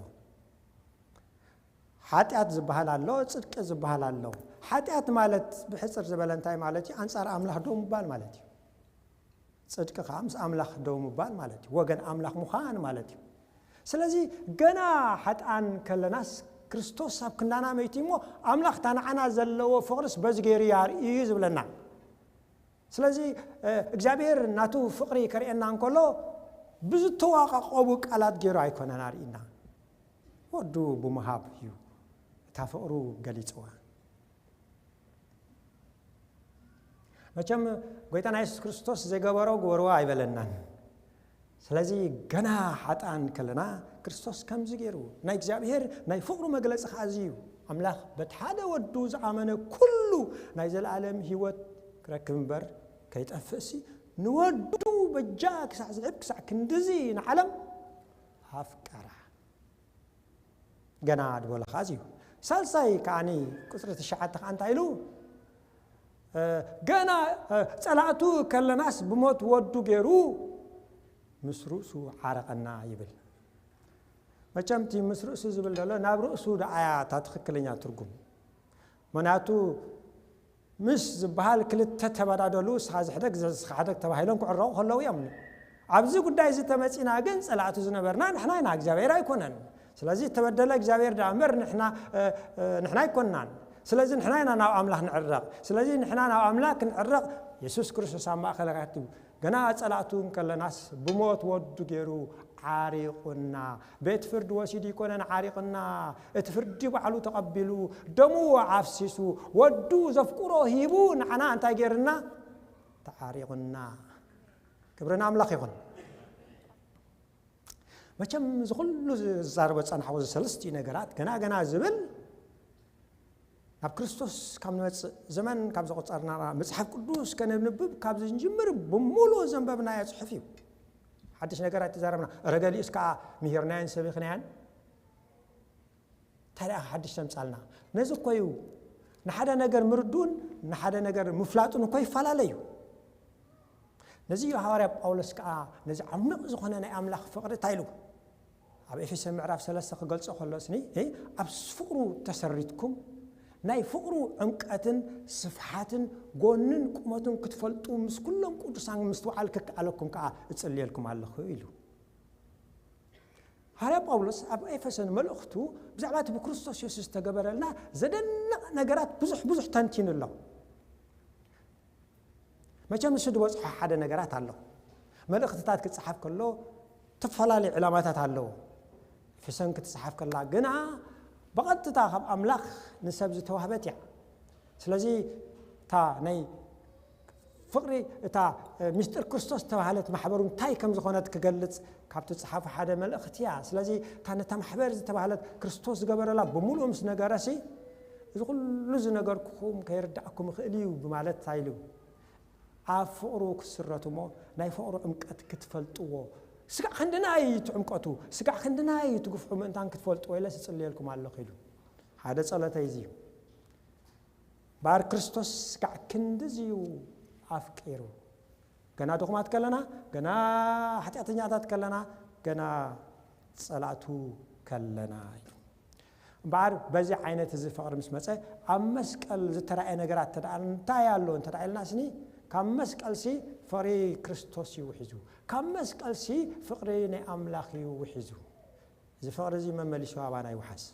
ሓጢኣት ዝበሃል ኣሎ፣ ጽድቂ ዝበሃል ኣሎ። ሓጢኣት ማለት ብሕጽር ዝበለ እንታይ ማለት እዩ? ኣንጻር ኣምላኽ ደው ምባል ማለት እዩ። ጽድቂ ከኣ ምስ ኣምላኽ ደው ምባል ማለት እዩ። ወገን ኣምላኽ ምዃን ማለት እዩ። ስለዚ ገና ሓጥኣን ከለናስ ክርስቶስ ኣብ ክንዳና መይቱ እሞ ኣምላኽ እታ ንዓና ዘለዎ ፍቕርስ በዚ ገይሩ እዩ ኣርእዩ እዩ ዝብለና። ስለዚ፣ እ፣ እግዚኣብሔር ናቱ ፍቕሪ ከርእየና እንከሎ ብዝተዋቓቐቡ ቃላት ገይሩ ኣይኮነን ኣርእዩና። ወዱ ብምሃብ እዩ እታ ፍቕሩ ገሊጽዋ። መቸም ጎይታና የሱስ ክርስቶስ ዘይገበሮ ግበርዎ ኣይበለናን። ስለዚ ገና ሓጥኣን ከለና ክርስቶስ ከምዚ ገይሩ ናይ እግዚኣብሔር ናይ ፍቕሩ መግለጺ ከኣ እዚ እዩ። ኣምላኽ በቲ ሓደ ወዱ ዝኣመነ ኩሉ ናይ ዘለኣለም ህይወት ክረክብ እምበር ከይጠፍእሲ ንወዱ በጃ ክሳዕ ዝህብ ክሳዕ ክንድዚ ንዓለም ኣፍቀራ። ገና ድበሎ ከኣ እዚ እዩ። ሳልሳይ ከኣኒ ቁጽሪ ትሽዓተ ከኣ እንታይ ኢሉ? እ፣ ገና፣ እ፣ ጸላእቱ ከለናስ ብሞት ወዱ ገይሩ ምስ ርእሱ ዓረቐና ይብል። መቸም እቲ ምስ ርእሱ ዝብል ዘሎ ናብ ርእሱ ደኣያ እታ ትኽክለኛ ትርጉም። ምኽንያቱ ምስ ዝበሃል ክልተ ተበዳደሉ፣ ንስኻ ዝሕደግ፣ ንስኻ ሕደግ ተባሂሎም ክዕረቑ ከለዉ እዮም። ኣብዚ ጉዳይ እዚ ተመጺና ግን ጸላእቱ ዝነበርና ንሕና ኢና፣ እግዚኣብሔር ኣይኮነን። ስለዚ እተበደለ እግዚኣብሔር ደኣ እምበር ንሕና፣ እ፣ እ፣ ንሕና ኣይኮንናን። ስለዚ ንሕና ኢና ናብ ኣምላኽ ንዕረቕ። ስለዚ ንሕና ናብ ኣምላኽ ክንዕረቕ የሱስ ክርስቶስ ኣብ ማእኸል ኣትዩ፣ ገና ጸላእቱ እንከለናስ ብሞት ወዱ ገይሩ ዓሪቑና። ቤት ፍርዲ ወሲዱ ይኮነን ዓሪቑና፣ እቲ ፍርዲ ባዕሉ ተቐቢሉ፣ ደሙ ኣፍሲሱ፣ ወዱ ዘፍቅሮ ሂቡ ንዓና እንታይ ገይርና? ተዓሪቑና። ክብሪ ንኣምላኽ ይኹን። መቸም እዚ ኩሉ ዝዛረቦ ዝጸናሕዎ እዚ ሰለስቲኡ ነገራት ገና ገና ዝብል ናብ ክርስቶስ ካብ ንመጽእ ዘመን ካብ ዘቑጸርና መጽሓፍ ቅዱስ ከነንብብ ካብ ዝንጅምር ብምሉእ ዘንበብናዮ ጽሑፍ እዩ። ሓድሽ ነገር ኣይተዛረብና። ረገሊኡስ ከኣ ምሂርናዮን ሰቢኽናዮን እንታይ ደኣ ሓድሽ ተምጻልና? ነዚ እኮ እዩ ንሓደ ነገር ምርድኡን ንሓደ ነገር ምፍላጡን እኮ ይፈላለ እዩ። ነዚ እዩ ሃዋርያ ጳውሎስ ከኣ ነዚ ዓሚቕ ዝኾነ ናይ ኣምላኽ ፍቕሪ እንታይ ኢሉ ኣብ ኤፌሶን ምዕራፍ ሰለስተ ክገልጾ ከሎ ስኒ፣ እ፣ ኣብ ፍቕሩ ተሰሪትኩም ናይ ፍቕሩ ዕምቀትን ስፍሓትን ጎንን ቁመቱን ክትፈልጡ ምስ ኩሎም ቅዱሳን ምስትውዓል ክከኣለኩም ከኣ እጽልየልኩም ኣለኹ ኢሉ። ሃዋርያ ጳውሎስ ኣብ ኤፌሶን መልእኽቱ ብዛዕባ እቲ ብክርስቶስ የሱስ ዝተገበረልና ዘደንቕ ነገራት ብዙሕ ብዙሕ ተንቲኑ ኣሎ። መቸም ንሱ ዝበጽሖ ሓደ ነገራት ኣሎ። መልእኽትታት ክጸሓፍ ከሎ ዝተፈላለዩ ዕላማታት ኣለዎ። ኤፌሶን ክትጸሓፍ ከላ ግና ብቐጥታ ካብ ኣምላኽ ንሰብ ዝተዋህበት እያ። ስለዚ እታ ናይ ፍቕሪ፣ እታ፣ እ፣ ሚስጥር ክርስቶስ ዝተባህለት ማሕበሩ እንታይ ከም ዝኾነት ክገልጽ ካብ ትጽሓፉ ሓደ መልእኽቲ እያ። ስለዚ እታ ነታ ማሕበር ዝተባህለት ክርስቶስ ዝገበረላ ብምሉኡ ምስ ነገረሲ፣ እዚ ኩሉ ዝነገርኩኹም ከይርዳእኩም ይኽእል እዩ ብማለት እንታይ ኢሉ? ኣብ ፍቕሩ ክትስረቱ እሞ ናይ ፍቕሩ ዕምቀት ክትፈልጥዎ። ስጋዕ ክንድናይ እቲ ዕምቀቱ፣ ስጋዕ ክንድናይ እቲ ግፍሑ ምእንታን ክትፈልጥዎ ኢለ ስጽልየልኩም ኣለኹ ኢሉ። ሓደ ጸሎተይ እዚ እዩ። ባር ክርስቶስ ስጋዕ ክንድዚ እዩ ኣፍቂሩ። ገና ድኹማት ከለና፣ ገና ሓጢኣተኛታት ከለና፣ ገና ጸላእቱ ከለና እዩ። እምበኣር በዚ ዓይነት እዚ ፍቕሪ ምስ መጸ፣ ኣብ መስቀል ዝተራእየ ነገራት እንተ ደኣ እንታይ ኣሎ እንተ ደኣ ኢልና ስኒ፣ ካብ መስቀልሲ ፍቕሪ ክርስቶስ እዩ ውሒዙ። ካብ መስቀልሲ ፍቕሪ ናይ ኣምላኽ እዩ ውሒዙ። እዚ ፍቕሪ እዚ መመሊሱ ኣባና ይውሓዝ።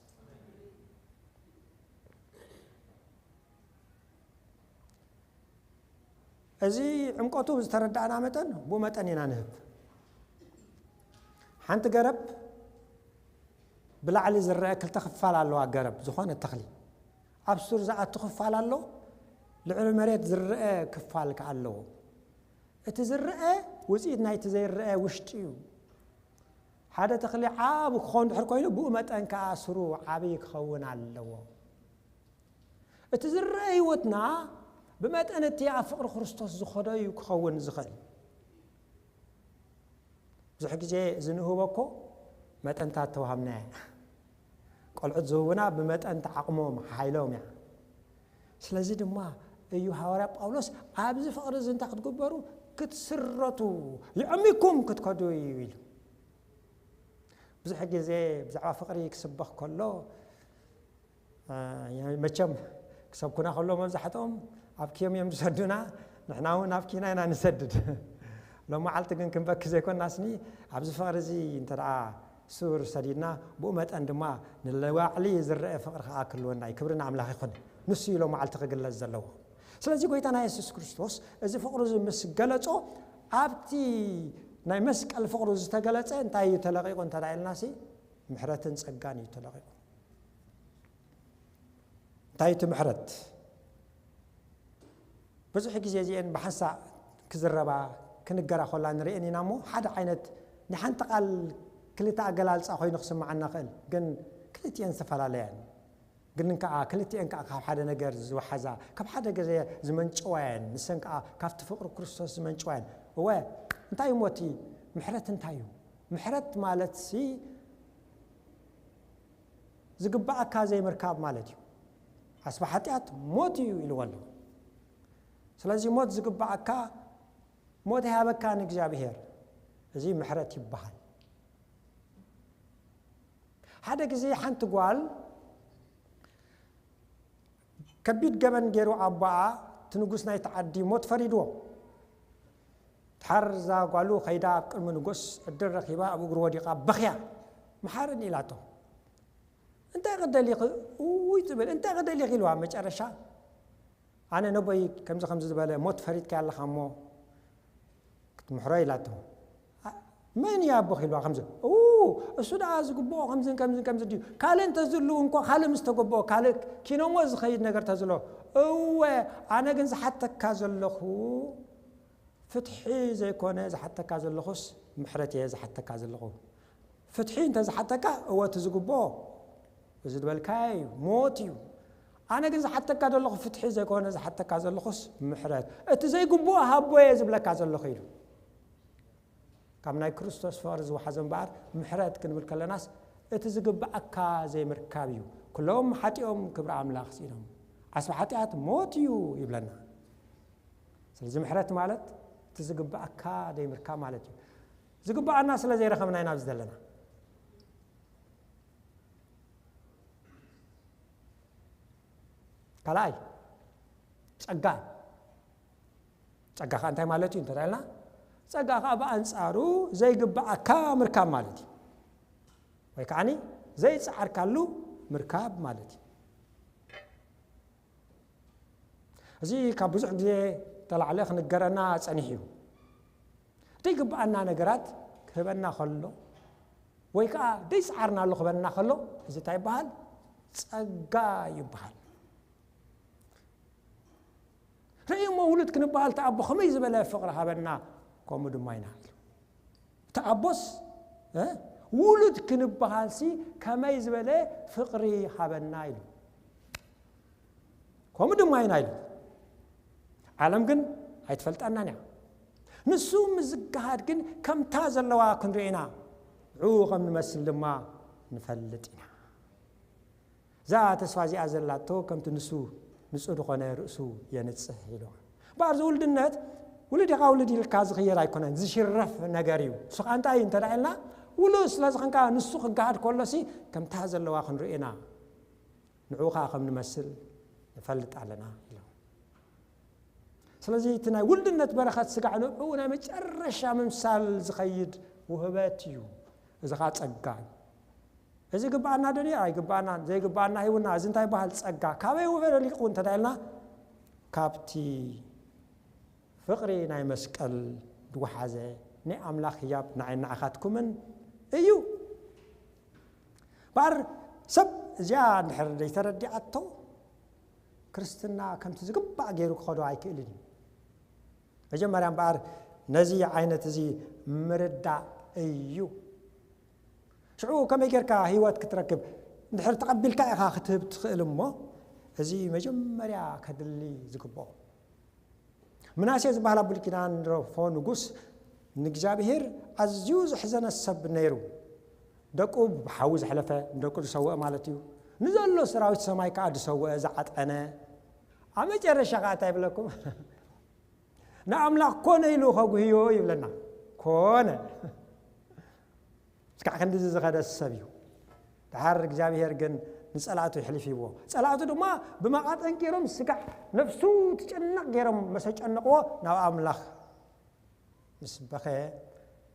እዚ ዕምቀቱ ዝተረዳእና መጠን ብኡ መጠን ኢና ንህብ። ሓንቲ ገረብ ብላዕሊ ዝረአ ክልተ ክፋል ኣለዋ። ገረብ ዝኾነ ተኽሊ ኣብ ሱር ዝኣቱ ክፋል ኣሎ፣ ልዕሊ መሬት ዝረአ ክፋል ከኣ ኣለዎ። እቲ ዝረአ ውጽኢት ናይቲ ዘይረአ ውሽጢ እዩ። ሓደ ተኽሊ ዓቢ ክኸውን ድሕር ኮይኑ ብኡ መጠን ከኣ ስሩ ዓቢ ክኸውን ኣለዎ። እቲ ዝረአ ህይወትና ብመጠን እቲ ኣብ ፍቕሪ ክርስቶስ ዝኸዶ እዩ ክኸውን ዝኽእል። ብዙሕ ግዜ እዚ ንህቦ እኮ መጠንታት ተዋሃብና እያ። ቆልዑት ዝህቡና ብመጠን ተዓቕሞም ሓይሎም እያ። ስለዚ ድማ እዩ ሃዋርያ ጳውሎስ ኣብዚ ፍቕሪ እዚ እንታይ ክትግበሩ ክትስረቱ ይዕሚኩም ክትከዱ እዩ ኢሉ። ብዙሕ ግዜ ብዛዕባ ፍቕሪ ክስበኽ ከሎ፣ አ፣ መቸም ክሰብኩና ከሎ መብዛሕትኦም ኣብ ኪዮም እዮም ዝሰዱና፣ ንሕና እውን ኣብ ኪና ኢና ንሰድድ። ሎም መዓልቲ ግን ክንበኪ ዘይኮና ስኒ ኣብዚ ፍቕሪ እዚ እንተ ደኣ ሱር ሰዲድና ብኡ መጠን ድማ ንለባዕሊ ዝረአ ፍቕሪ ከኣ ክህልወና እዩ። ክብሪ ንኣምላኽ ይኹን። ንሱ እዩ ሎም መዓልቲ ክግለጽ ዘለዎ። ስለዚ ጎይታና የሱስ ክርስቶስ እዚ ፍቕሩ እዚ ምስ ገለጾ ኣብቲ ናይ መስቀል ፍቕሩ ዝተገለጸ እንታይ እዩ ተለቒቑ እንተ ደኣ ኢልናሲ ምሕረትን ጸጋን እዩ ተለቒቑ። እንታይ እቲ ምሕረት? ብዙሕ ግዜ እዚአን ብሓንሳእ ክዝረባ ክንገራ ኮላ ንርእየን ኢና እሞ ሓደ ዓይነት ናይ ሓንቲ ቃል ክልተ ኣገላልጻ ኮይኑ ክስምዓና ክእል ግን ክልቲአን ዝተፈላለያን ግን ከዓ ክልቲአን ከዓ ካብ ሓደ ነገር ዝወሓዛ ካብ ሓደ ግዜ ዝመንጨዋየን ንሰን ከዓ ካብቲ ፍቅሪ ክርስቶስ ዝመንጨዋየን እወ እንታይ እሞ እቲ ምሕረት እንታይ እዩ ምሕረት ማለት ሲ ዝግባኣካ ዘይምርካብ ማለት እዩ። ሓስቢ ሓጢኣት ሞት እዩ ኢልዎ ኣሎ። ስለዚ ሞት ዝግባኣካ ሞት ይሃበካ ንእግዚኣብሔር። እዚ ምሕረት ይበሃል። ሓደ ግዜ ሓንቲ ጓል ከቢድ ገበን ገይሩ ኣቦኣ እቲ ንጉስ ናይቲ ዓዲ ሞት ፈሪድዎ። ድሓር እዛ ጓሉ ከይዳ ኣብ ቅድሚ ንጉስ ዕድል ረኺባ ኣብ እግሩ ወዲቓ በኽያ መሓርን ኢላቶ። እንታይ ቅደሊኺ ውይ ትብል እንታይ ቅደሊኺ ኢልዋ መጨረሻ ኣነ ነቦይ ከምዚ ከምዚ ዝበለ ሞት ፈሪድካ ኣለኻ እሞ ክትምሕሮ ኢላቶ። "ኣ- መን እዩ ኣቦኽ?" ኢልዋ። "ከምዚ ኡ እሱ ደኣ ዝግብኦ ከምዝን ከምዝን ከምዚ ድዩ? ካልእ እንተዝህልው እንኳ፣ ካልእ ምስ ተገብኦ፣ ካልእ ኪኖሞ ዝኸይድ ነገር ተዝሎ። እወ፣ ኣነ ግን ዝሓተካ ዘለኹ ፍትሒ ዘይኮነ ዝሓተካ ዘለኹስ፣ ምሕረት እየ ዝሓተካ ዘለኹ። ፍትሒ እንተ ዝሓተካ፣ እወ፣ እቲ ዝግብኦ እዚ ዝበልካዮ እዩ፣ ሞት እዩ። ኣነ ግን ዝሓተካ ዘለኹ ፍትሒ ዘይኮነ ዝሓተካ ዘለኹስ ምሕረት። እቲ ዘይግብኦ ሃቦ እየ ዝብለካ ዘለኹ" ኢሉ። ካብ ናይ ክርስቶስ ፍቕሪ ዝወሓዘ እምበኣር፣ ምሕረት ክንብል ከለናስ፣ እቲ ዝግብኣካ ዘይምርካብ እዩ። "ኩሎም ሓጢኦም ክብሪ ኣምላኽ ስኢኖም፣ ዓስቢ ሓጢኣት ሞት እዩ" ይብለና። ስለዚ ምሕረት ማለት እቲ ዝግብኣካ ዘይምርካብ ማለት እዩ። ዝግብኣና ስለ ዘይረኸብና ኢና ኣብዚ ዘለና። ካልኣይ፣ ጸጋ። ጸጋ ኸኣ እንታይ ማለት እዩ እንተ ኢልና፣ ጸጋ ኸኣ ብኣንጻሩ ዘይግብኣካ ምርካብ ማለት እዩ። ወይ ከዓኒ ዘይጸዓርካሉ ምርካብ ማለት እዩ። እዚ ካብ ብዙሕ ግዜ ተላዕለ ክንገረና ጸኒሑ እዩ። ዘይግብኣና ነገራት ክህበና ከሎ፣ ወይ ከኣ ዘይጸዓርናሉ ክህበና ከሎ፣ እዚ እንታይ ይበሃል? ጸጋ ይበሃል። ርእይሞ ውሉድ ክንበሃል እቲ ኣቦ ከመይ ዝበለ ፍቕሪ ሃበና፣ ከምኡ ድማ ኢና ኢሉ። እቲ ኣቦስ፣ እ፣ ውሉድ ክንበሃልሲ ከመይ ዝበለ ፍቕሪ ሃበና ኢሉ። ከምኡ ድማ ኢና ኢሉ። ዓለም ግን ኣይትፈልጠናን እያ። ንሱ ምስ ዝገሃድ ግን ከምታ ዘለዋ ክንርኢ ኢና። ንዕኡ ከም ንመስል ድማ ንፈልጥ ኢና። እዛ ተስፋ እዚኣ ዘላቶ ከምቲ ንሱ ንጹህ ዝኾነ ርእሱ የንጽህ ኢሉ። እምበኣር ዝውልድነት ውሉድ ኢኻ ውሉድ ኢልካ ዝኽየድ ኣይኮነን፣ ዝሽረፍ ነገር እዩ። ንሱ ኸኣ እንታይ እዩ እንተ ደኣ ኢልና፣ ውሉድ ስለ ዝኾንካ ንሱ ክገሃድ ከሎሲ ከምታ ዘለዋ ክንርኢ ኢና። ንዕኡ ኸኣ ከም ንመስል ንፈልጥ ኣለና ኢሉ። ስለዚ እቲ ናይ ውልድነት በረኸት ስጋዕ ንዕኡ ናይ መጨረሻ ምምሳል ዝኸይድ ውህበት እዩ። እዚ ኸኣ ጸጋ እዩ። እዚ ግብኣና ዶ እዩ? ኣይግብኣናን። ዘይግብኣና ሂቡና። እዚ እንታይ ይበሃል? ጸጋ። ካበይ ውህበ ረሊቑ እንተ ኢልና፣ ካብቲ ፍቕሪ ናይ መስቀል ዝወሓዘ ናይ ኣምላኽ ህያብ ንዓይን ንዓኻትኩምን እዩ። እምበኣር ሰብ እዚኣ እንድሕር ዘይተረዲኣቶ፣ ክርስትና ከምቲ ዝግባእ ገይሩ ክኸዶ ኣይክእልን እዩ። መጀመርያ እምበኣር ነዚ ዓይነት እዚ ምርዳእ እዩ። ሽዑ ከመይ ጌርካ ህይወት ክትረክብ? እንድሕር ተቐቢልካ ኢኻ ክትህብ ትኽእል እሞ፣ እዚ መጀመርያ ከድሊ ዝግብኦ። ምናሴ ዝበሃል ኣብ ብሉይ ኪዳን ንረኽቦ ንጉስ ንእግዚኣብሔር ኣዝዩ ዘሕዘነ ሰብ ነይሩ። ደቁ ብሓዊ ዘሕለፈ፣ ንደቁ ዝሰውአ ማለት እዩ። ንዘሎ ሰራዊት ሰማይ ከኣ ዝሰውአ፣ ዝዓጠነ። ኣብ መጨረሻ ከኣ እንታይ ይብለኩም? ንኣምላኽ ኮነ ኢሉ ከጉህዮ ይብለና። ኮነ። እስካዕ ክንድዚ ዝኸደ ሰብ እዩ። ድሓር እግዚኣብሔር ግን ንጸላእቱ ይሕልፍ ይብዎ። ጸላእቱ ድማ ብመቓጥን ገይሮም ስጋዕ ነፍሱ ትጨነቕ ገይሮም መሰ ጨነቕዎ ናብ ኣምላኽ ምስ በኸየ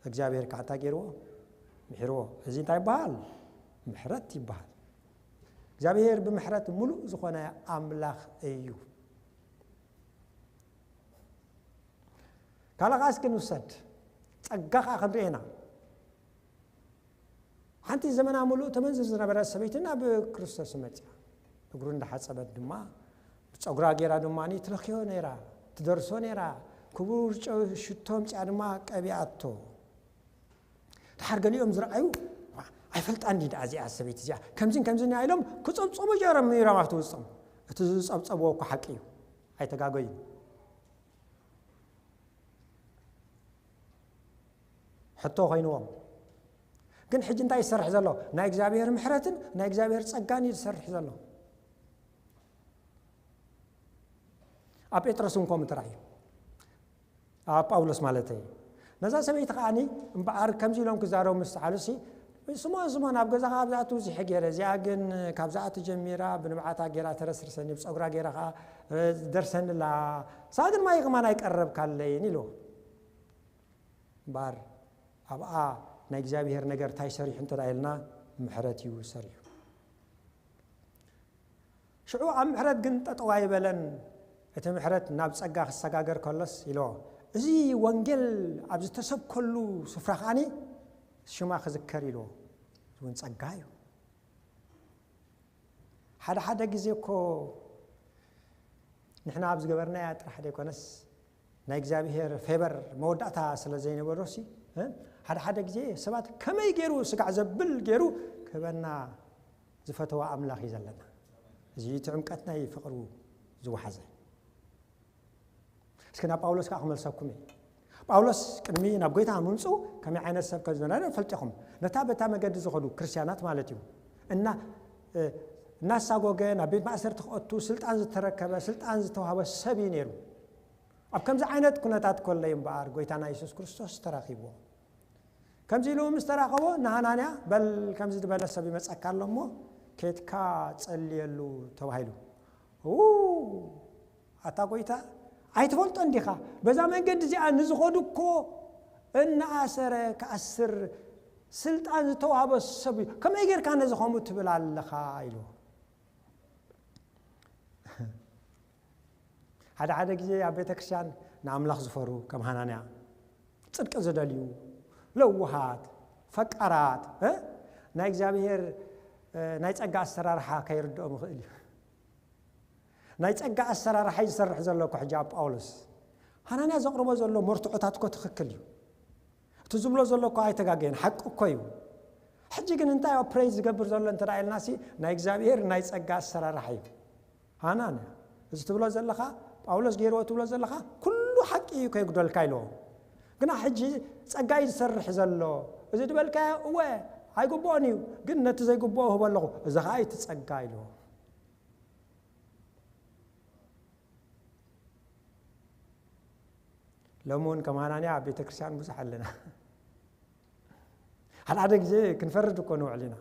እግዚኣብሔር ከዓ እንታይ ገይርዎ? ምሒርዎ። እዚ እንታይ ይበሃል? ምሕረት ይበሃል። እግዚኣብሔር ብምሕረት ምሉእ ዝኾነ ኣምላኽ እዩ። ካልእ ከኣ እስኪ ንውሰድ። ጸጋ ከኣ ክንርኢ ኢና። ሓንቲ ዘመና ምሉእ ተመንዝር ዝነበረት ሰበይቲ ናብ ክርስቶስ መጽያ። እግሩ እንዳሓጸበት ድማ፣ ብጸጉራ ገይራ ድማ ትለኽዮ ነይራ፣ ትደርሶ ነይራ። ክቡር ጨው ሽቶ ኣምጽኣ ድማ ቀቢኣቶ። ድሓር ገሊኦም ዝረኣዩ፣ "ዋ፣ ኣይፈልጣን ድዩ ደኣ እዚኣ ሰበይቲ እዚኣ? ከምዚን ከምዚን እያ" ኢሎም ክጸብጸቡ ጀረም ነይሮም ኣብቲ ውስጦም። እቲ ዝጸብጸብዎ እኮ ሓቂ እዩ። ኣይተጋገዩን። ሕቶ ኮይንዎም። ግን ሕጂ እንታይ ይሰርሕ ዘሎ? ናይ እግዚኣብሔር ምሕረትን ናይ እግዚኣብሔር ጸጋን እዩ ዝሰርሕ ዘሎ። ኣብ ጴጥሮስ እውን ከምኡ ተራእዩ። ኣብ ጳውሎስ ማለተይ። ነዛ ሰበይቲ ከዓኒ እምበኣር ከምዚ ኢሎም ክዛረቡ ምስ ተሓሉሲ፣ "ስሞን ስሞን ኣብ ገዛኻ ኣብዛኣ ትውዚሐ ገይረ፣ እዚኣ ግን ካብዛኣ ተጀሚራ ብንብዓታ ገይራ ተረስርሰኒ፣ ብጸጉራ ገይራ ከኣ፣ እ፣ ደርሰኒ ኣላ። ንሳ ግን ማይ ከማን ኣይቀረብካለይን" ኢልዎ። እምበኣር ኣብኣ ናይ እግዚኣብሔር ነገር እንታይ ሰሪሑ እንተ ደኣ ኢልና፣ ምሕረት እዩ ሰሪሑ። ሽዑ ኣብ ምሕረት ግን ጠጠው ኣይበለን። እቲ ምሕረት ናብ ጸጋ ክሰጋገር ከሎስ ኢልዎ፣ እዚ ወንጌል ኣብ ዝተሰብከሉ ስፍራ ከኣኒ ሽማ ክዝከር ኢልዎ። እዚ እውን ጸጋ እዩ። ሓደ ሓደ ግዜ እኮ ንሕና ኣብ ዝገበርናያ ጥራሕ ዘይኮነስ ናይ እግዚኣብሔር ፌቨር መወዳእታ ስለ ዘይነበሮሲ፣ እ? ሓደ ሓደ ግዜ ሰባት ከመይ ገይሩ ስጋዕ ዘብል ገይሩ ክህበና ዝፈተዋ ኣምላኽ እዩ ዘለና። እዚ እቲ ዕምቀት ናይ ፍቕሩ ዝወሓዘ። እስኪ ናብ ጳውሎስ ከዓ ክመልሰኩም እዩ። ጳውሎስ ቅድሚ ናብ ጎይታ ምምፅኡ ከመይ ዓይነት ሰብ ከም ዝነበረ ፈልጢኹም፣ ነታ በታ መገዲ ዝኸዱ ክርስቲያናት ማለት እዩ። እና እ፣ እናሳጎገ ናብ ቤት ማእሰርቲ ክኣቱ ስልጣን ዝተረከበ፣ ስልጣን ዝተዋህበ ሰብ እዩ ነይሩ። ኣብ ከምዚ ዓይነት ኩነታት ከሎ እዩ እምበኣር ጎይታና የሱስ ክርስቶስ ተራኺብዎ። ከምዚ ኢሉ ምስ ተራኸቦ ንሃናንያ፣ በል ከምዚ ዝበለ ሰብ ይመጸካ ኣሎ እሞ ኬድካ ጸልየሉ ተባሂሉ። ው፣ ኣታ ጎይታ ኣይትፈልጦ እንዲኻ፣ በዛ መንገዲ እዚኣ ንዝኸዱ እኮ እናኣሰረ ክኣስር ስልጣን ዝተዋህበ ሰብ እዩ። ከመይ ጌርካ ነዚ ከምኡ ትብል ኣለኻ? ኢሉ። ሓደ ሓደ ግዜ ኣብ ቤተ ክርስቲያን ንኣምላኽ ዝፈሩ ከም ሃናንያ፣ ጽድቂ ዝደልዩ፣ ለውሃት፣ ፈቃራት፣ እ? ናይ እግዚኣብሔር፣ እ፣ ናይ ጸጋ ኣሰራርሓ ከይርድኦም ይኽእል እዩ። ናይ ጸጋ ኣሰራርሓ እዩ ዝሰርሕ ዘሎ እኮ ሕጂ ኣብ ጳውሎስ። ሃናንያ ዘቕርቦ ዘሎ መርትዖታት እኮ ትኽክል እዩ። እቲ ዝብሎ ዘሎ እኮ ኣይተጋገየን፣ ሓቂ እኮ እዩ። ሕጂ ግን እንታይ ኦፕሬት ዝገብር ዘሎ እንተ ደኣ ኢልናሲ፣ ናይ እግዚኣብሔር ናይ ጸጋ ኣሰራርሓ እዩ። ሃናንያ፣ እዚ ትብሎ ዘለኻ፣ ጳውሎስ ገይርዎ ትብሎ ዘለኻ፣ ኩሉ ሓቂ እዩ ከይጉደልካ ኢልዎ። ግና ሕጂ ጸጋ እዩ ዝሰርሕ ዘሎ። እዚ ዝበልካዮ እወ ኣይግብኦን እዩ፣ ግን ነቲ ዘይግብኦ እህቦ ኣለኹ፣ እዚ ኸኣ እዩ እቲ ጸጋ ኢልዎ። ሎሚ እውን ከም ሃናንያ ኣብ ቤተ ክርስቲያን ብዙሕ ኣለና። ሓደ ሓደ ግዜ ክንፈርድ እኮ ንውዕል ኢና።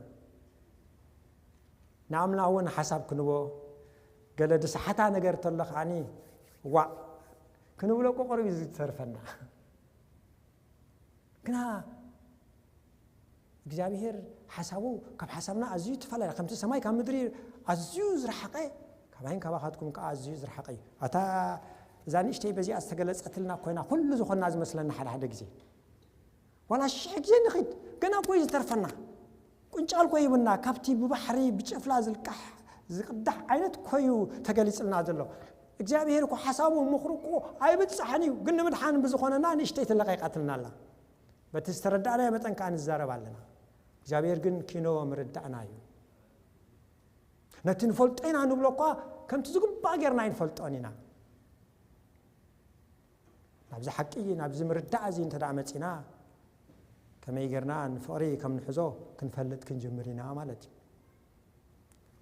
ንኣምና እውን ሓሳብ ክንቦ፣ ገለ ድስሓታ ነገር ተሎ ከዓኒ ዋእ ክንብሎ እኮ ቅሩብ እዩ ዝተርፈና። ግና እግዚኣብሔር ሓሳቡ ካብ ሓሳብና ኣዝዩ ተፈላለየ። ከምቲ ሰማይ ካብ ምድሪ ኣዝዩ ዝረሓቐ፣ ካባይን ካባኻትኩም ከዓ ኣዝዩ ዝረሓቐ እዩ። ኣታ እዛ ንእሽተይ በዚኣ ዝተገለጸትልና ኮይና ኩሉ ዝኾንና ዝመስለና ሓደ ሓደ ግዜ። ዋላ ሽሕ ግዜ ንኺድ፣ ገና እኮ እዩ ዝተርፈና። ቁንጫል እኮ ይብና፣ ካብቲ ብባሕሪ ብጭፍላ ዝልቃሕ ዝቕዳሕ ዓይነት እኮ እዩ ተገሊጽልና ዘሎ። እግዚኣብሔር እኮ ሓሳቡ ምኽሩ እኮ ኣይብጻሕን እዩ፣ ግን ንምድሓን ብዝኾነና ንእሽተይ ተለቐይቃትልና ኣላ። በቲ ዝተረዳእናዮ መጠን ከኣ ንዛረብ ኣለና። እግዚኣብሔር ግን ኪኖ ምርዳእና እዩ። ነቲ ንፈልጦ ኢና ንብሎ እኳ ከምቲ ዝግባእ ጌርና ኣይንፈልጦን ኢና። ናብዚ ሓቂ፣ ናብዚ ምርዳእ እዚ እንተ ደኣ መጺና፣ ከመይ ጌርና ንፍቕሪ ከም ንሕዞ ክንፈልጥ ክንጅምር ኢና ማለት እዩ።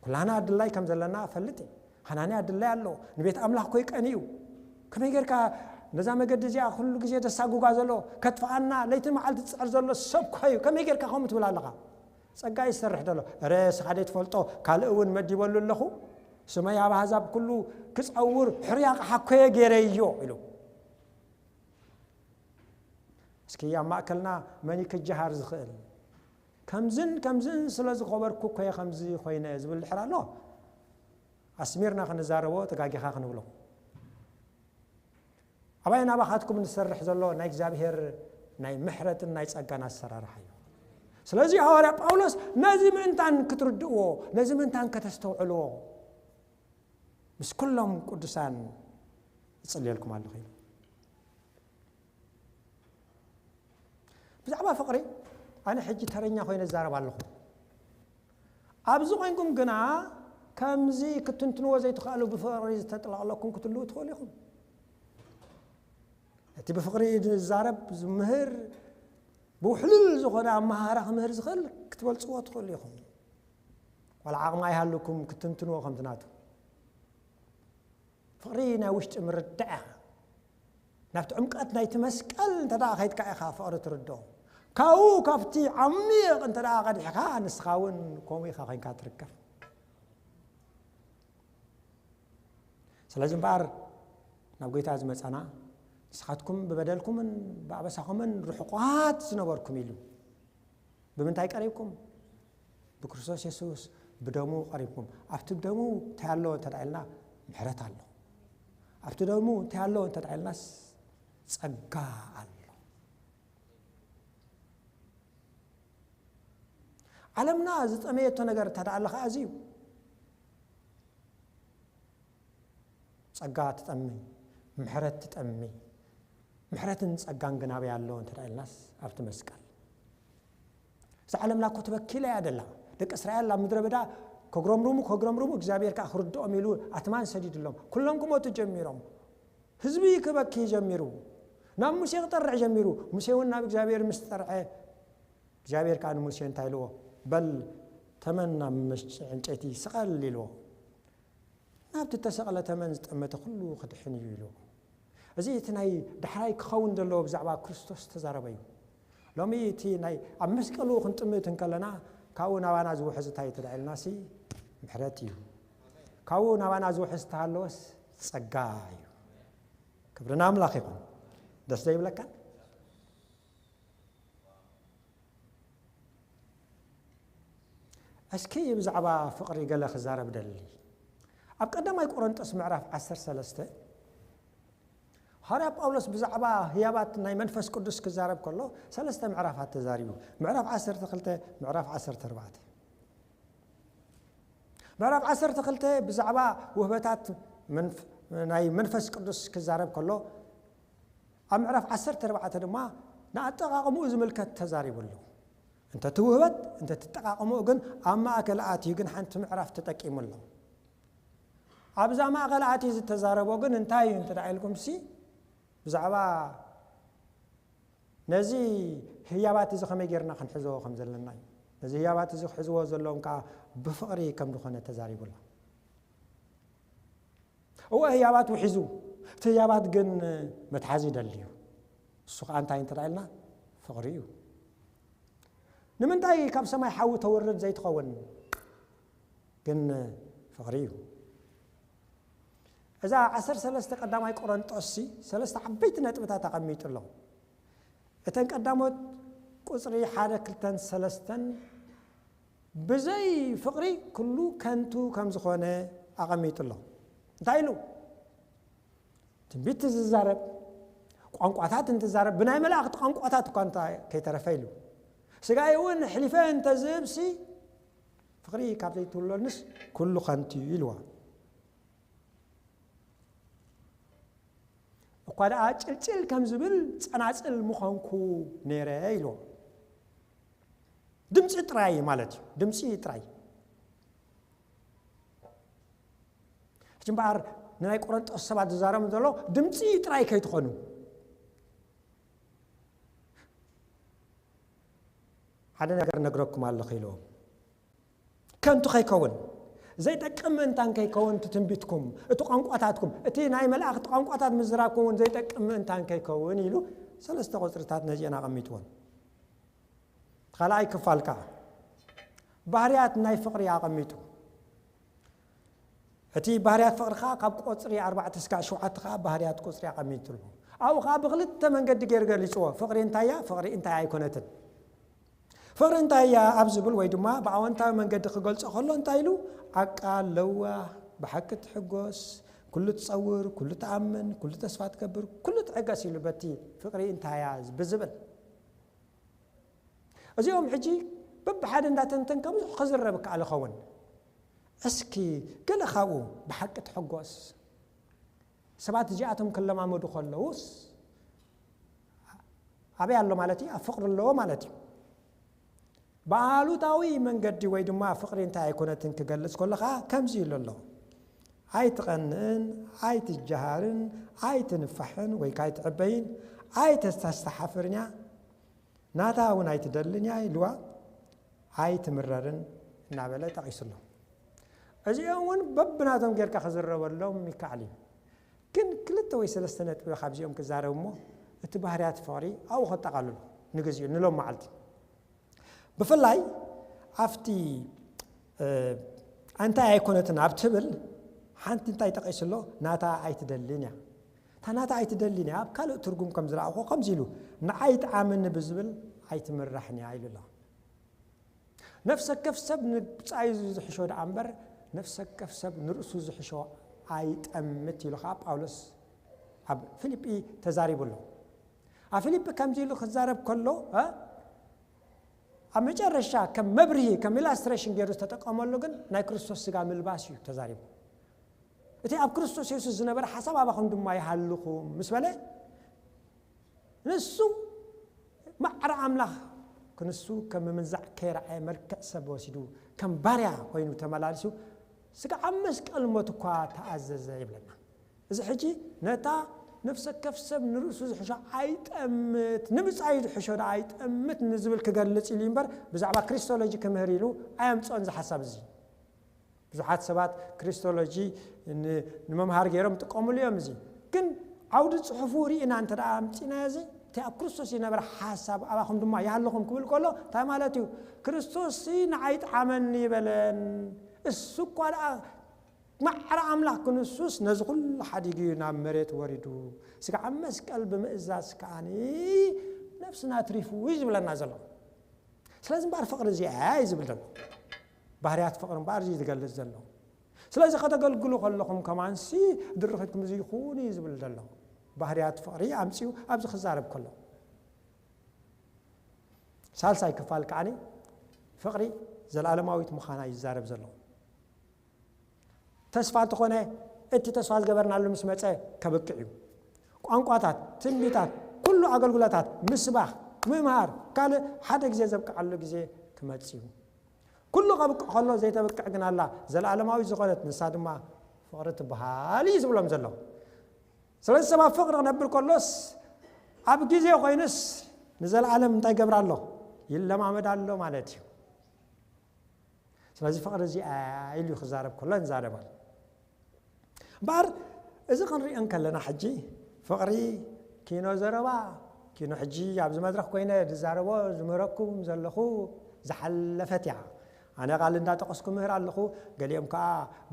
ኩላና ድላይ ከም ዘለና እፈልጥ እየ። ሃናንያ ድላይ ኣሎ። ንቤት ኣምላኽ ኮይ ቀንዩ። ከመይ ጌርካ ነዛ መገዲ እዚኣ ኩሉ ግዜ ደሳጉጋ ዘሎ፣ ከጥፍኣና ለይትን መዓልቲ ዝጽዕር ዘሎ ሰብ ኮዩ፣ ከመይ ጌርካ ከምኡ ትብል ኣለኻ? ጸጋ እዩ ዝሰርሕ ዘሎ። እረ፣ እስኻ ደይ ትፈልጦ፣ ካልእ እውን መዲበሉ ኣለኹ። ስመይ ኣብ ኣህዛብ ኩሉ ክጸውር ሕሩይ ኣቕሓ ኮየ ጌረዮ ኢሉ። እስኪ ኣብ ማእከልና መን እዩ ክጀሃር ዝኽእል? ከምዝን ከምዝን ስለ ዝኸበርኩ እኮ እየ ከምዚ ኮይነ ዝብል ድሕር ኣሎ፣ ኣስሚርና ክንዛረቦ ተጋጊኻ ክንብሎ። ኣባይ ናባኻትኩም ንሰርሕ ዘሎ ናይ እግዚኣብሔር ናይ ምሕረትን ናይ ጸጋን ኣሰራርሓ እዩ። ስለዚ ሃዋርያ ጳውሎስ ነዚ ምእንታን ክትርድእዎ፣ ነዚ ምእንታን ከተስተውዕልዎ ምስ ኩሎም ቅዱሳን እጽልየልኩም ኣለኹ ኢሉ። ብዛዕባ ፍቕሪ ኣነ ሕጂ ተረኛ ኮይነ እዛረብ ኣለኹ። ኣብዚ ኮይንኩም ግና ከምዚ ክትንትንዎ ዘይትኽእሉ ብፍቕሪ ዝተጥለቕለኩም ክትህልዉ ትኽእሉ ኢኹም። እቲ ብፍቕሪ ዝዛረብ ዝምህር ብውሕሉል ዝኾነ ኣመሃህራ ክምህር ዝኽእል ክትበልጽዎ ትኽእሉ ኢኹም። ዋላ ዓቕሚ ኣይሃልኩም ክትንትንዎ ከምቲ ናቱ። ፍቕሪ ናይ ውሽጢ ምርዳእ ኢኻ። ናብቲ ዕምቀት ናይቲ መስቀል እንተ ደኣ ከይድካ ኢኻ ፍቕሪ ትርድኦ። ካብኡ ካብቲ ዓሚቕ እንተ ደኣ ቀዲሕካ ንስኻ እውን ከምኡ ኢኻ ኮይንካ ትርከብ። ስለዚ እምበኣር ናብ ጎይታ ዝመጻና ንስኻትኩም ብበደልኩምን ብኣበሳኹምን ርሑቋት ዝነበርኩም ኢሉ። ብምንታይ ቀሪብኩም? ብክርስቶስ የሱስ ብደሙ ቀሪብኩም። ኣብቲ ደሙ እንታይ ኣሎ እንተ ደኣ ኢልና ምሕረት ኣሎ። ኣብቲ ደሙ እንታይ ኣሎ እንተ ኢልናስ፣ ጸጋ ኣሎ። ዓለምና ዝጠመየቶ ነገር እንተ ደኣ ኣሎ ኸዓ እዚ እዩ። ጸጋ ትጠሚ፣ ምሕረት ትጠሚ። ምሕረትን ጸጋን ግን ኣበይ ኣሎ እንተ ደኣ ኢልናስ፣ ኣብቲ መስቀል። እዛ ዓለምና እኮ ተበኪላ እያ ደላ። ደቂ እስራኤል ኣብ ምድረ በዳ ከጉረምርሙ፣ ከጉረምርሙ፣ እግዚኣብሔር ከኣ ክርድኦም ኢሉ ኣትማን ሰዲድሎም። ኩሎም ክሞቱ ጀሚሮም። ህዝቢ ክበኪ ጀሚሩ። ናብ ሙሴ ክጠርዕ ጀሚሩ። ሙሴ እውን ናብ እግዚኣብሔር ምስ ጠርዐ፣ እግዚኣብሔር ከኣ ንሙሴ እንታይ ኢልዎ? "በል ተመን ናብ መሸጢ ዕንጨይቲ ስቐል" ኢልዎ። "ናብቲ ተሰቕለ ተመን ዝጠመተ ኩሉ ክድሕን እዩ" ኢልዎ። እዚ እቲ ናይ ዳሕራይ ክኸውን ዘለዎ ብዛዕባ ክርስቶስ ተዛረበ እዩ። ሎሚ እቲ ናይ ኣብ መስቀሉ ክንጥምት እንከለና፣ ካብኡ ናባና ዝውሕዝ እንታይ ተዳዒልናሲ? ምሕረት እዩ። ካብኡ ናባና ዝውሕዝ ተሃለወስ ጸጋ እዩ። ክብሪ ንኣምላኽ ይኹን። ደስ ዘይብለካን? እስኪ ብዛዕባ ፍቕሪ ገለ ክዛረብ ደሊ። ኣብ ቀዳማይ ቆሮንጦስ ምዕራፍ ዓሰርተ ሰለስተ፣ ሃዋርያ ጳውሎስ ብዛዕባ ህያባት ናይ መንፈስ ቅዱስ ክዛረብ ከሎ፣ ሰለስተ ምዕራፋት ተዛሪቡ። ምዕራፍ ዓሰርተ ክልተ፣ ምዕራፍ ዓሰርተ ኣርባዕተ። ምዕራፍ ዓሰርተ ክልተ ብዛዕባ ውህበታት መንፍ-፣ ናይ መንፈስ ቅዱስ ክዛረብ ከሎ፣ ኣብ ምዕራፍ ዓሰርተ ኣርባዕተ ድማ ንኣጠቓቕምኡ ዝምልከት ተዛሪቡ ኣሎ። እንተ እቲ ውህበት፣ እንተ እቲ ኣጠቓቕምኡ ግን ኣብ ማእከል ኣትዩ ግን ሓንቲ ምዕራፍ ተጠቂሙ ኣሎ። ኣብዛ ማእከል ኣትዩ ዝተዛረቦ ግን እንታይ እዩ እንተ ደኣ ኢልኩምሲ፣ ብዛዕባ ነዚ ህያባት እዚ ከመይ ጌርና ክንሕዞ ከም ዘለና እዩ። ነዚ ህያባት እዚ ክሕዝዎ ዘለዎም ከኣ ብፍቕሪ ከም ዝኾነ ተዛሪቡ ኣሎ። እወ፣ ህያባት ውሒዙ፣ እቲ ህያባት ግን መትሓዚ ይደሊ እዩ። እሱ ከኣ እንታይ እንተ ደኣ ኢልና፣ ፍቕሪ እዩ። ንምንታይ ካብ ሰማይ ሓዊ ተወርድ ዘይትኸውን ግን ፍቕሪ እዩ። እዛ ዓሰርተ ሰለስተ ቀዳማይ ቆሮንጦስ ሲ ሰለስተ ዓበይቲ ነጥብታት ኣቐሚጡ ኣሎ። እተን ቀዳሞት ቁጽሪ ሓደ፣ ክልተን ሰለስተን ብዘይ ፍቕሪ ኩሉ ከንቱ ከም ዝኾነ ኣቐሚጡ ኣሎ። እንታይ ኢሉ? ትንቢት ዝዛረብ፣ ቋንቋታት እንትዛረብ፣ ብናይ መላእኽቲ ቋንቋታት እኳ እንተ ከይተረፈ ኢሉ። ስጋይ እውን ኣሕሊፈ እንተ ዝህብሲ፣ ፍቕሪ ካብ ዘይትህልወንስ ኩሉ ከንቱ እዩ ኢልዋ። እኳ ደኣ ጭልጭል ከም ዝብል ጸናጽል ምኾንኩ ነይረ ኢልዎ። ድምጺ ጥራይ ማለት እዩ። ድምጺ ጥራይ። ሕጂ እምበኣር ንናይ ቆሮንጦስ ሰባት ዝዛረቡ ዘሎ ድምጺ ጥራይ ከይትኾኑ። ሓደ ነገር ነግረኩም ኣለኹ ኢልዎም። ከንቱ ከይከውን፣ ዘይጠቅም ምእንታን ከይከውን እቲ ትንቢትኩም፣ እቲ ቋንቋታትኩም፣ እቲ ናይ መላእኽቲ ቋንቋታት ምዝራብኩም እውን ዘይጠቅም ምእንታን ከይከውን ኢሉ ሰለስተ ቁጽርታት ነዚአን ኣቐሚጥዎን። ካልኣይ ክፋል ከኣ ባህርያት ናይ ፍቕሪ ኣቐሚጡ። እቲ ባህርያት ፍቕሪ ከኣ ካብ ቆጽሪ ኣርባዕተ ስካዕ ሸውዓተ ከኣ ባህርያት ቁጽሪ ኣቐሚጡ ኣሎ። ኣብኡ ከኣ ብክልተ መንገዲ ገይሩ ገሊጽዎ። ፍቕሪ እንታይ እያ? ፍቕሪ እንታይ ኣይኮነትን? ፍቕሪ እንታይ እያ ኣብ ዝብል ወይ ድማ ብኣወንታዊ መንገዲ ክገልጾ ከሎ እንታይ ኢሉ? ዓቃል፣ ለዋህ፣ ብሓቂ ትሕጎስ፣ ኩሉ ትጸውር፣ ኩሉ ትኣምን፣ ኩሉ ተስፋ ትገብር፣ ኩሉ ትዕገስ ኢሉ በቲ ፍቕሪ እንታይ እያ ብዝብል። እዚኦም ሕጂ በብሓደ እንዳተንተንካ ብዙሕ ክዝረብ ይከኣል ይኸውን። እስኪ ገለ ካብኡ ብሓቂ ትሕጎስ። ሰባት እዚኣቶም ክለማመዱ ከለዉስ ኣበይ ኣሎ ማለት እዩ? ኣብ ፍቕሪ ኣለዎ ማለት እዩ። ብኣሉታዊ መንገዲ ወይ ድማ ፍቕሪ እንታይ ኣይኮነትን ክገልጽ ከሎ ኸዓ ከምዚ ኢሉ ኣሎ። ኣይትቐንእን፣ ኣይትጀሃርን፣ ኣይትንፋሕን ወይ ከዓ ኣይትዕበይን፣ ኣይተስተሓፍርን እያ። ናታ እውን ኣይትደልን እያ ኢልዋ፣ ኣይትምረርን እናበለ ጠቒሱ ኣሎ። እዚኦም እውን በብናቶም ጌርካ ክዝረበሎም ይከኣል እዩ። ግን ክልተ ወይ ሰለስተ ነጥቢ ካብዚኦም ክዛረብ እሞ እቲ ባህርያት ፍቕሪ ኣብኡ ከጠቓልሎ ንግዚኡ ንሎም መዓልቲ። ብፍላይ ኣብቲ፣ እ፣ ኣንታይ ኣይኮነትን ኣብ ትብል ሓንቲ እንታይ ጠቒሱ ኣሎ? ናታ ኣይትደልን እያ። እታ ናታ ኣይትደልን እያ፣ ኣብ ካልእ ትርጉም ከም ዝረኣኹ ከምዚ ኢሉ፣ ንዓይ ጥዓመኒ ብዝብል ኣይትምራሕን እያ ኢሉ ኣሎ። ነፍሰ ወከፍ ሰብ ንብጻዩ ዝሕሾ ደኣ እምበር፣ ነፍሰ ወከፍ ሰብ ንርእሱ ዝሕሾ ኣይጠምት ኢሉ ኸዓ ጳውሎስ ኣብ ፊልጲ ተዛሪቡ ኣሎ። ኣብ ፊልጲ ከምዚ ኢሉ ክዛረብ ከሎ እ? ኣብ መጨረሻ ከም መብርሂ ከም ኢላስትሬሽን ገይሩ ዝተጠቀመሉ ግን ናይ ክርስቶስ ስጋ ምልባስ እዩ ተዛሪቡ። እቲ ኣብ ክርስቶስ የሱስ ዝነበረ ሓሳብ ኣባኹም ድማ ይሃልኹም ምስ በለ ንሱ ማዕረ ኣምላኽ ክንሱ ከም ምምንዛዕ ከይረኣየ መልክዕ ሰብ ወሲዱ ከም ባርያ ኮይኑ ተመላልሱ ስጋዕ ኣብ መስቀል ሞት እኳ ተኣዘዘ ይብለና። እዚ ሕጂ ነታ ነፍሰ ከፍ ሰብ ንርእሱ ዝሕሾ ኣይጠምት፣ ንምጻዩ ዝሕሾ ደኣ ኣይጠምት ንዝብል ክገልጽ ኢሉ እምበር ብዛዕባ ክሪስቶሎጂ ክምህር ኢሉ ኣየምጽኦን እዚ ሓሳብ እዚ። ብዙሓት ሰባት ክሪስቶሎጂ ን- ንምምሃር ገይሮም ይጥቀምሉ እዮም። እዚ ግን ዓውዲ ጽሑፉ ርኢና እንተ ደኣ ኣምጺናዮ እዚ እቲ ኣብ ክርስቶስ ዝነበረ ሓሳብ ኣባኹም ድማ ይሃለኹም ክብል ከሎ እንታይ ማለት እዩ? ክርስቶስ ንዓይ ጥዓመኒ ይበለን። እሱ እኳ ደኣ ማዕረ ኣምላኽ ክንሱስ ነዚ ኩሉ ሓዲጉ እዩ ናብ መሬት ወሪዱ። ስጋዕ መስቀል ብምእዛዝ ከኣኒ ነፍስና ኣትሪፉ እዩ ዝብለና ዘሎ። ስለዚ እምበኣር ፍቕሪ እዚኣ እዩ ዝብል ዘሎ። ባህርያት ፍቕሪ እምበኣር እዩ ዝገልጽ ዘሎ። ስለዚ ከተገልግሉ ከለኹም ከማንሲ ድርኺትኩም እዚ ይኹን እዩ ዝብል ዘሎ። ባህርያት ፍቕሪ ኣምጺኡ ኣብዚ ክዛረብ ከሎ ሳልሳይ ክፋል ከዓኒ ፍቕሪ ዘለኣለማዊት ምዃና ይዛረብ ዘሎ። ተስፋ እንተኾነ እቲ ተስፋ ዝገበርናሉ ምስ መጸ ከብቅዕ እዩ። ቋንቋታት፣ ትንቢታት፣ ኩሉ ኣገልግሎታት፣ ምስባኽ፣ ምምሃር፣ ካልእ ሓደ ግዜ ዘብቅዓሉ ግዜ ክመጽእ እዩ። ኩሉ ከብቅዕ ከሎ ዘይተብቅዕ ግን ኣላ፣ ዘለኣለማዊት ዝኾነት ንሳ ድማ ፍቕሪ ትበሃል እዩ ዝብሎም ዘሎ። ስለዚ ሰብ ኣብ ፍቕሪ ክነብር ከሎስ ኣብ ግዜ ኮይኑስ ንዘለኣለም እንታይ ገብር ኣሎ? ይለማመድ ኣሎ ማለት እዩ። ስለዚ ፍቕሪ እዚኣ ኢሉ ክዛረብ ከሎ ንዛረባል። እምበኣር እዚ ክንሪኦ እንከለና ሕጂ ፍቕሪ ኪኖ ዘረባ ኪኖ ሕጂ ኣብዚ መድረኽ ኮይነ ዝዛረቦ ዝምህረኩም ዘለኹ ዝሓለፈት እያ። ኣነ ቃል እንዳጠቐስኩ ምህር ኣለኹ፣ ገሊኦም ከዓ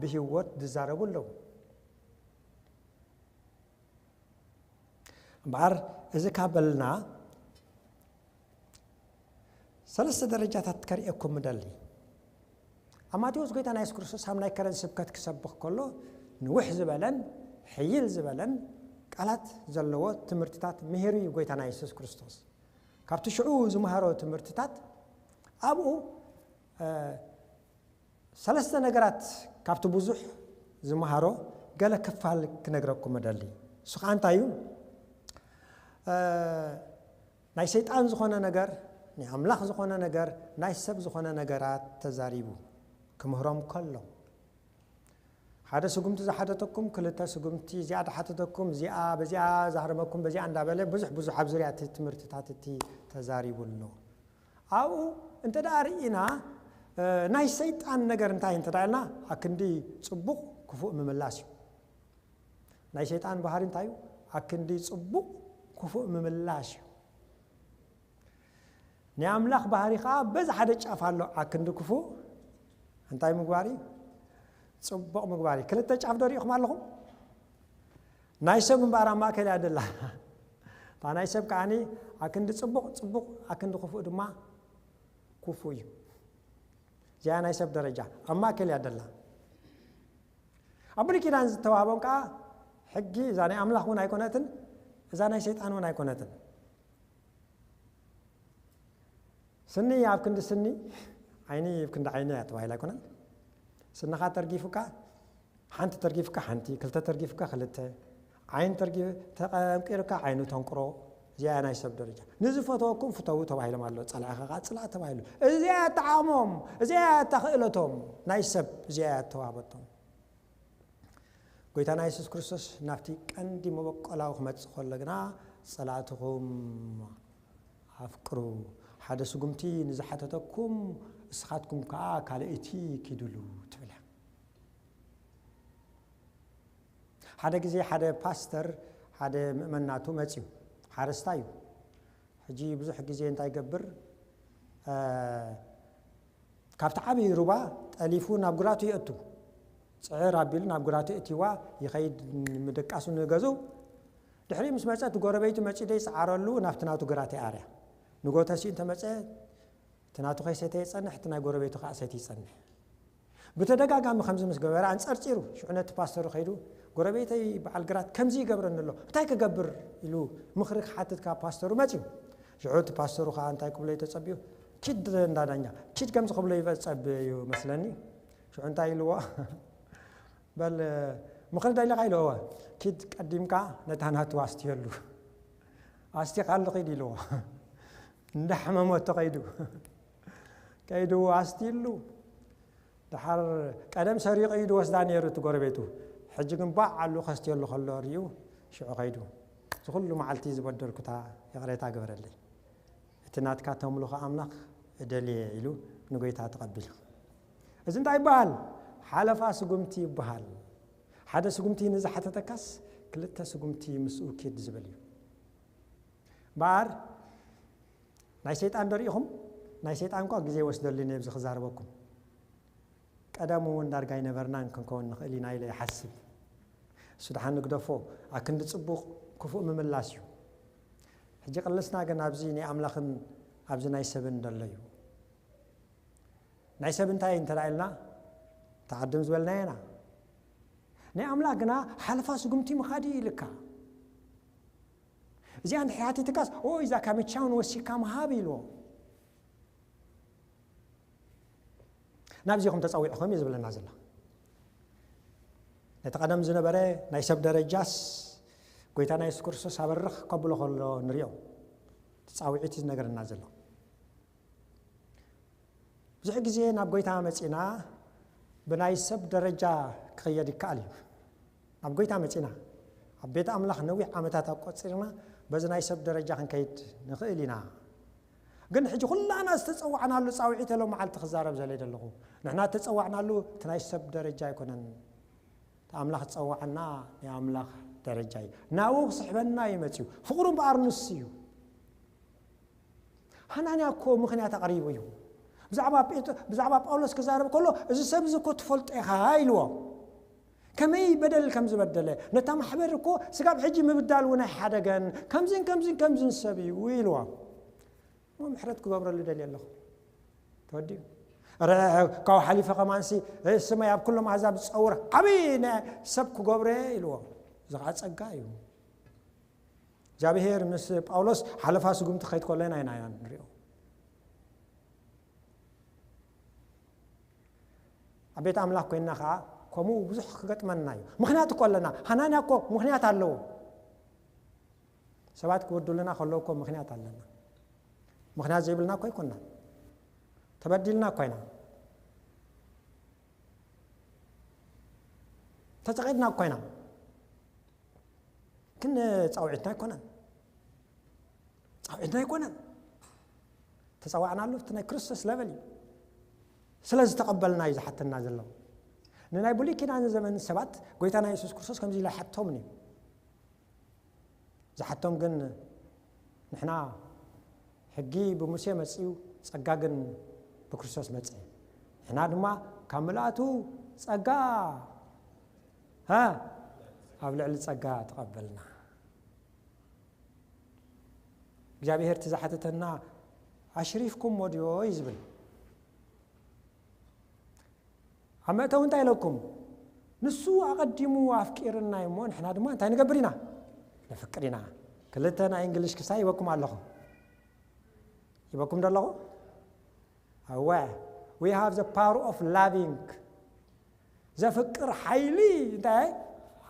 ብህይወት ዝዛረቡ ኣለዉ። እምበኣር እዚ ካብ በልና ሰለስተ ደረጃታት ከርእየኩም ምደሊ። ኣብ ማቴዎስ ጎይታና የሱስ ክርስቶስ ኣብ ናይ ከረን ስብከት ክሰብኽ ከሎ ንውሕ ዝበለን ሕይል ዝበለን ቃላት ዘለዎ ትምህርትታት ምሂሩ እዩ ጎይታና የሱስ ክርስቶስ። ካብቲ ሽዑ ዝመሃሮ ትምህርትታት ኣብኡ ሰለስተ ነገራት ካብቲ ብዙሕ ዝመሃሮ ገለ ክፋል ክነግረኩም እደሊ። እሱ ከዓ እንታይ እዩ? ናይ ሰይጣን ዝኾነ ነገር፣ ናይ ኣምላኽ ዝኾነ ነገር፣ ናይ ሰብ ዝኾነ ነገራት ተዛሪቡ ክምህሮም ከሎ ሓደ ስጉምቲ ዝሓተተኩም ክልተ ስጉምቲ እዚኣ ዝሓተተኩም እዚኣ በዚኣ ዝሃርመኩም በዚኣ እንዳበለ ብዙሕ ብዙሕ ኣብ ዙርያ እቲ ትምህርትታት እቲ ተዛሪቡ ኣሎ። ኣብኡ እንተ ደኣ ርኢና ናይ ሰይጣን ነገር እንታይ እንተ ደኣ ኢልና ኣክንዲ ጽቡቕ ክፉእ ምምላስ እዩ። ናይ ሰይጣን ባህሪ እንታይ እዩ? ኣክንዲ ጽቡቕ ክፉእ ምምላስ እዩ። ናይ ኣምላኽ ባህሪ ከዓ በዚ ሓደ ጫፍ ኣሎ። ኣክንዲ ክፉእ እንታይ ምግባር እዩ? ጽቡቕ ምግባር እዩ። ክልተ ጫፍ ዶ ሪኢኹም ኣለኹም? ናይ ሰብ እምበኣር ኣብ ማእከል እያ ደላ። እታ ናይ ሰብ ከዓኒ ኣክንዲ ጽቡቕ ጽቡቕ ኣክንዲ ክፉእ ድማ ክፉእ እዩ። እዚኣ ናይ ሰብ ደረጃ ኣብ ማእከል እያ ደላ። ኣብ ብሉይ ኪዳን ዝተዋህቦም ከዓ ሕጊ እዛ ናይ ኣምላኽ እውን ኣይኮነትን፣ እዛ ናይ ሰይጣን እውን ኣይኮነትን። ስኒ ኣብ ክንዲ ስኒ ዓይኒ ኣብ ክንዲ ዓይኒ እያ ተባሂላ ኣይኮነን። ስንኻ ተርጊፉካ ሓንቲ ተርጊፍካ ሓንቲ ክልተ ተርጊፍካ ክልተ ዓይን ተርጊ ተቀንቂርካ ዓይኑ ተንቅሮ። እዚኣ ናይ ሰብ ደረጃ። ንዝፈተወኩም ፍተዉ ተባሂሎም ኣሎ። ጸላኢኻ ከዓ ጽላእ ተባሂሉ። እዚኣ እያ እታ ዓቕሞም፣ እዚኣ እያ እታ ክእለቶም ናይ ሰብ፣ እዚኣ እያ እተዋህበቶም። ጎይታና የሱስ ክርስቶስ ናብቲ ቀንዲ መበቆላዊ ክመጽእ ከሎ ግና ጸላእትኹም ኣፍቅሩ፣ ሓደ ስጉምቲ ንዝሓተተኩም እስኻትኩም ከዓ ካልእቲ ኪዱሉ ትብል እያ። ሓደ ግዜ ሓደ ፓስተር ሓደ ምእመን ናቱ መፅዩ ሓረስታይ እዩ። ሕጂ ብዙሕ ግዜ እንታይ ይገብር? ካብቲ ዓብዪ ሩባ ጠሊፉ ናብ ግራቱ የእቱ። ፅዕር ኣቢሉ ናብ ግራቱ እቲዋ ይኸይድ ምድቃሱ ንገዝኡ። ድሕሪ ምስ መፀ እቲ ጎረቤቱ መፂኡ ደይፀዓረሉ ናብቲ ናቱ ግራት ይኣርያ። ንጎተሲኡ እንተመፀ እቲ ናቱ ከይሰተ ይፀንሕ፣ እቲ ናይ ጎረቤቱ ከዓ ሰቲ ይፀንሕ። ብተደጋጋሚ ከምዚ ምስ ገበረ ኣንጸርጺሩ፣ ሽዑ ነቲ ፓስተሩ ከይዱ፣ "ጎረቤተይ በዓል ግራት ከምዚ ይገብረኒ ኣሎ፣ እንታይ ክገብር?" ኢሉ ምኽሪ ክሓትት ካብ ፓስተሩ መጺኡ። ሽዑ እቲ ፓስተሩ ከኣ እንታይ ክብሎ እዩ ተጸቢኡ? "ኪድ እንዳ ዳኛ፣ ኪድ ከምዚ ክብሎ ይበ-፣ ጸብእ እዩ መስለኒ." ሽዑ እንታይ ኢልዎ? "በል፣ ምኽሪ ደሊኻ?" ኢልዎ። "ኪድ ቀዲምካ ነታ ናቱ ኣስትየሉ። ኣስቲኻሉ ኺድ" ኢልዎ። እንዳሕመመቶ ከይዱ። ከይዱ ኣስትይሉ። ደሓር ቀደም ሰሪቑ እዩ ዝወስዳ ነይሩ እቲ ጎረቤቱ። ሕጂ ግን ባዕ ኣሉ ከስትየሉ ከሎ ርእዩ ሽዑ ከይዱ። "እዚ ኩሉ መዓልቲ ዝበደልኩታ ይቕሬታ ግበረለይ። እቲ ናትካ ተምልኾ ኣምላኽ እደልየ" ኢሉ ንጎይታ ተቐቢሉ። እዚ እንታይ ይበሃል? ሓለፋ ስጉምቲ ይበሃል። ሓደ ስጉምቲ ንዝሓተተካስ ክልተ ስጉምቲ ምስኡ ኪድ ዝብል እዩ። እምበኣር ናይ ሰይጣን ዶ ርኢኹም? ናይ ሰይጣን እኳ ግዜ ይወስደሉ ነብዚ ክዛረበኩም። ቀደም እውን ዳርጋ ኣይነበርናን ክንከውን ንኽእል ኢና ኢለ ይሓስብ። እሱ ደሓን ንግደፎ፣ ኣክንዲ ጽቡቕ ክፉእ ምምላስ እዩ። ሕጂ ቅልስና ግን ኣብዚ ናይ ኣምላኽን ኣብዚ ናይ ሰብን ዘሎ እዩ። ናይ ሰብ እንታይ እንተ ደኣ ኢልና፣ ተቐድም ዝበልናዮ ኢና። ናይ ኣምላኽ ግና ሓለፋ ስጉምቲ ምኻድ እዩ ኢልካ። እዚኣ እንድሕር ሓቲትካስ፣ "ኦይ፣ እዛ ካምቻውን ወሲካ ምሃብ" ኢልዎ። "ናብዚኹም ተጸዊዕኹም" እዩ ዝብለና ዘሎ። ነቲ ቀደም ዝነበረ ናይ ሰብ ደረጃስ ጎይታና የሱስ ክርስቶስ ኣበርኽ ከብሎ ከሎ ንሪኦ። እቲ ጻውዒት እዩ ዝነገረና ዘሎ። ብዙሕ ግዜ ናብ ጎይታ መጺና ብናይ ሰብ ደረጃ ክኸየድ ይከኣል እዩ። ናብ ጎይታ መጺና፣ ኣብ ቤት ኣምላኽ ነዊሕ ዓመታት ኣቆጺርና፣ በዚ ናይ ሰብ ደረጃ ክንከይድ ንኽእል ኢና። ግን ሕጂ ኩላና ዝተጸዋዕናሉ ጻውዒት ሎም መዓልቲ ክዛረብ ዘለ ዘለኹ። ንሕና እተጸዋዕናሉ እቲ ናይ ሰብ ደረጃ ኣይኮነን። እቲ ኣምላኽ ዝጸዋዓና ናይ ኣምላኽ ደረጃ እዩ። ናብኡ ክስሕበና እዩ መጺኡ። ፍቕሩ እምበኣር ንሱ እዩ። ሃናንያ እኮ ምኽንያት ኣቕሪቡ እዩ። ብዛዕባ ጴጥ-፣ ብዛዕባ ጳውሎስ ክዛረብ ከሎ፣ "እዚ ሰብ እዚ እኮ ትፈልጦ ኢኻ" ኢልዎ። ከመይ በደል ከም ዝበደለ፣ ነታ ማሕበር እኮ ስጋብ ሕጂ ምብዳል እውን ኣይሓደገን፣ ከምዝን ከምዝን ከምዝን ሰብ እዩ ኢልዎ። እሞ ምሕረት ክገብረሉ ደልየ ኣለኹ። ተወዲኡ። ረ-፣ ካብኡ ሓሊፈ ከማንሲ፣ "ስመይ ኣብ ኩሎም ኣህዛብ ዝጸውር ዓብዪ ናይ ሰብ ክገብሮ እየ" ኢልዎ። እዚ ኸዓ ጸጋ እዩ። እግዚኣብሔር ምስ ጳውሎስ ሓለፋ ስጉምቲ ክኸይድ ከሎ ኢና ኢና ንሪኦ። ኣብ ቤት ኣምላኽ ኮይንና ኸዓ ከምኡ ብዙሕ ክገጥመና እዩ። ምኽንያት እኮ ኣለና። ሃናንያ እኮ ምኽንያት ኣለዎ። ሰባት ክወዱልና ከለዉ እኮ ምኽንያት ኣለና። ምኽንያት ዘይብልና እኮ ኣይኮንናን። ተበዲልና እኮ ኢና። ተጸቒጥና እኮ ኢና። ግን ጻውዒትና ኣይኮነን። ጻውዒትና ኣይኮነን። ተጸዋዕናሉ እቲ ናይ ክርስቶስ ለበል እዩ። ስለ ዝተቐበልና እዩ ዝሓተና ዘሎ። ንናይ ብሉይ ኪዳን ዘመን ሰባት ጎይታና የሱስ ክርስቶስ ከምዚ ኢሉ ኣይሓቶም እዩ። ዝሓቶም ግን ንሕና ሕጊ ብሙሴ መጺኡ፣ ጸጋ ግን ብክርስቶስ መጸ። ንሕና ድማ ካብ ምልኣቱ ጸጋ፣ ሃ፣ ኣብ ልዕሊ ጸጋ ተቐበልና። እግዚኣብሔር እቲ ዝሓተተና ኣሽሪፍኩሞ ድዮ እዩ ዝብል። ኣብ መእተዊ እንታይ ኢለኩም? ንሱ ኣቐዲሙ ኣፍቂርና እዩ እሞ ንሕና ድማ እንታይ ንገብር ኢና? ነፍቅር ኢና። ክልተ ናይ እንግሊሽ ክሳይ ይበኩም ኣለኹ። ይበኩም ዶ ኣለኹ? እወ። We have the power of loving። ዘፍቅር ሓይሊ እንታይ?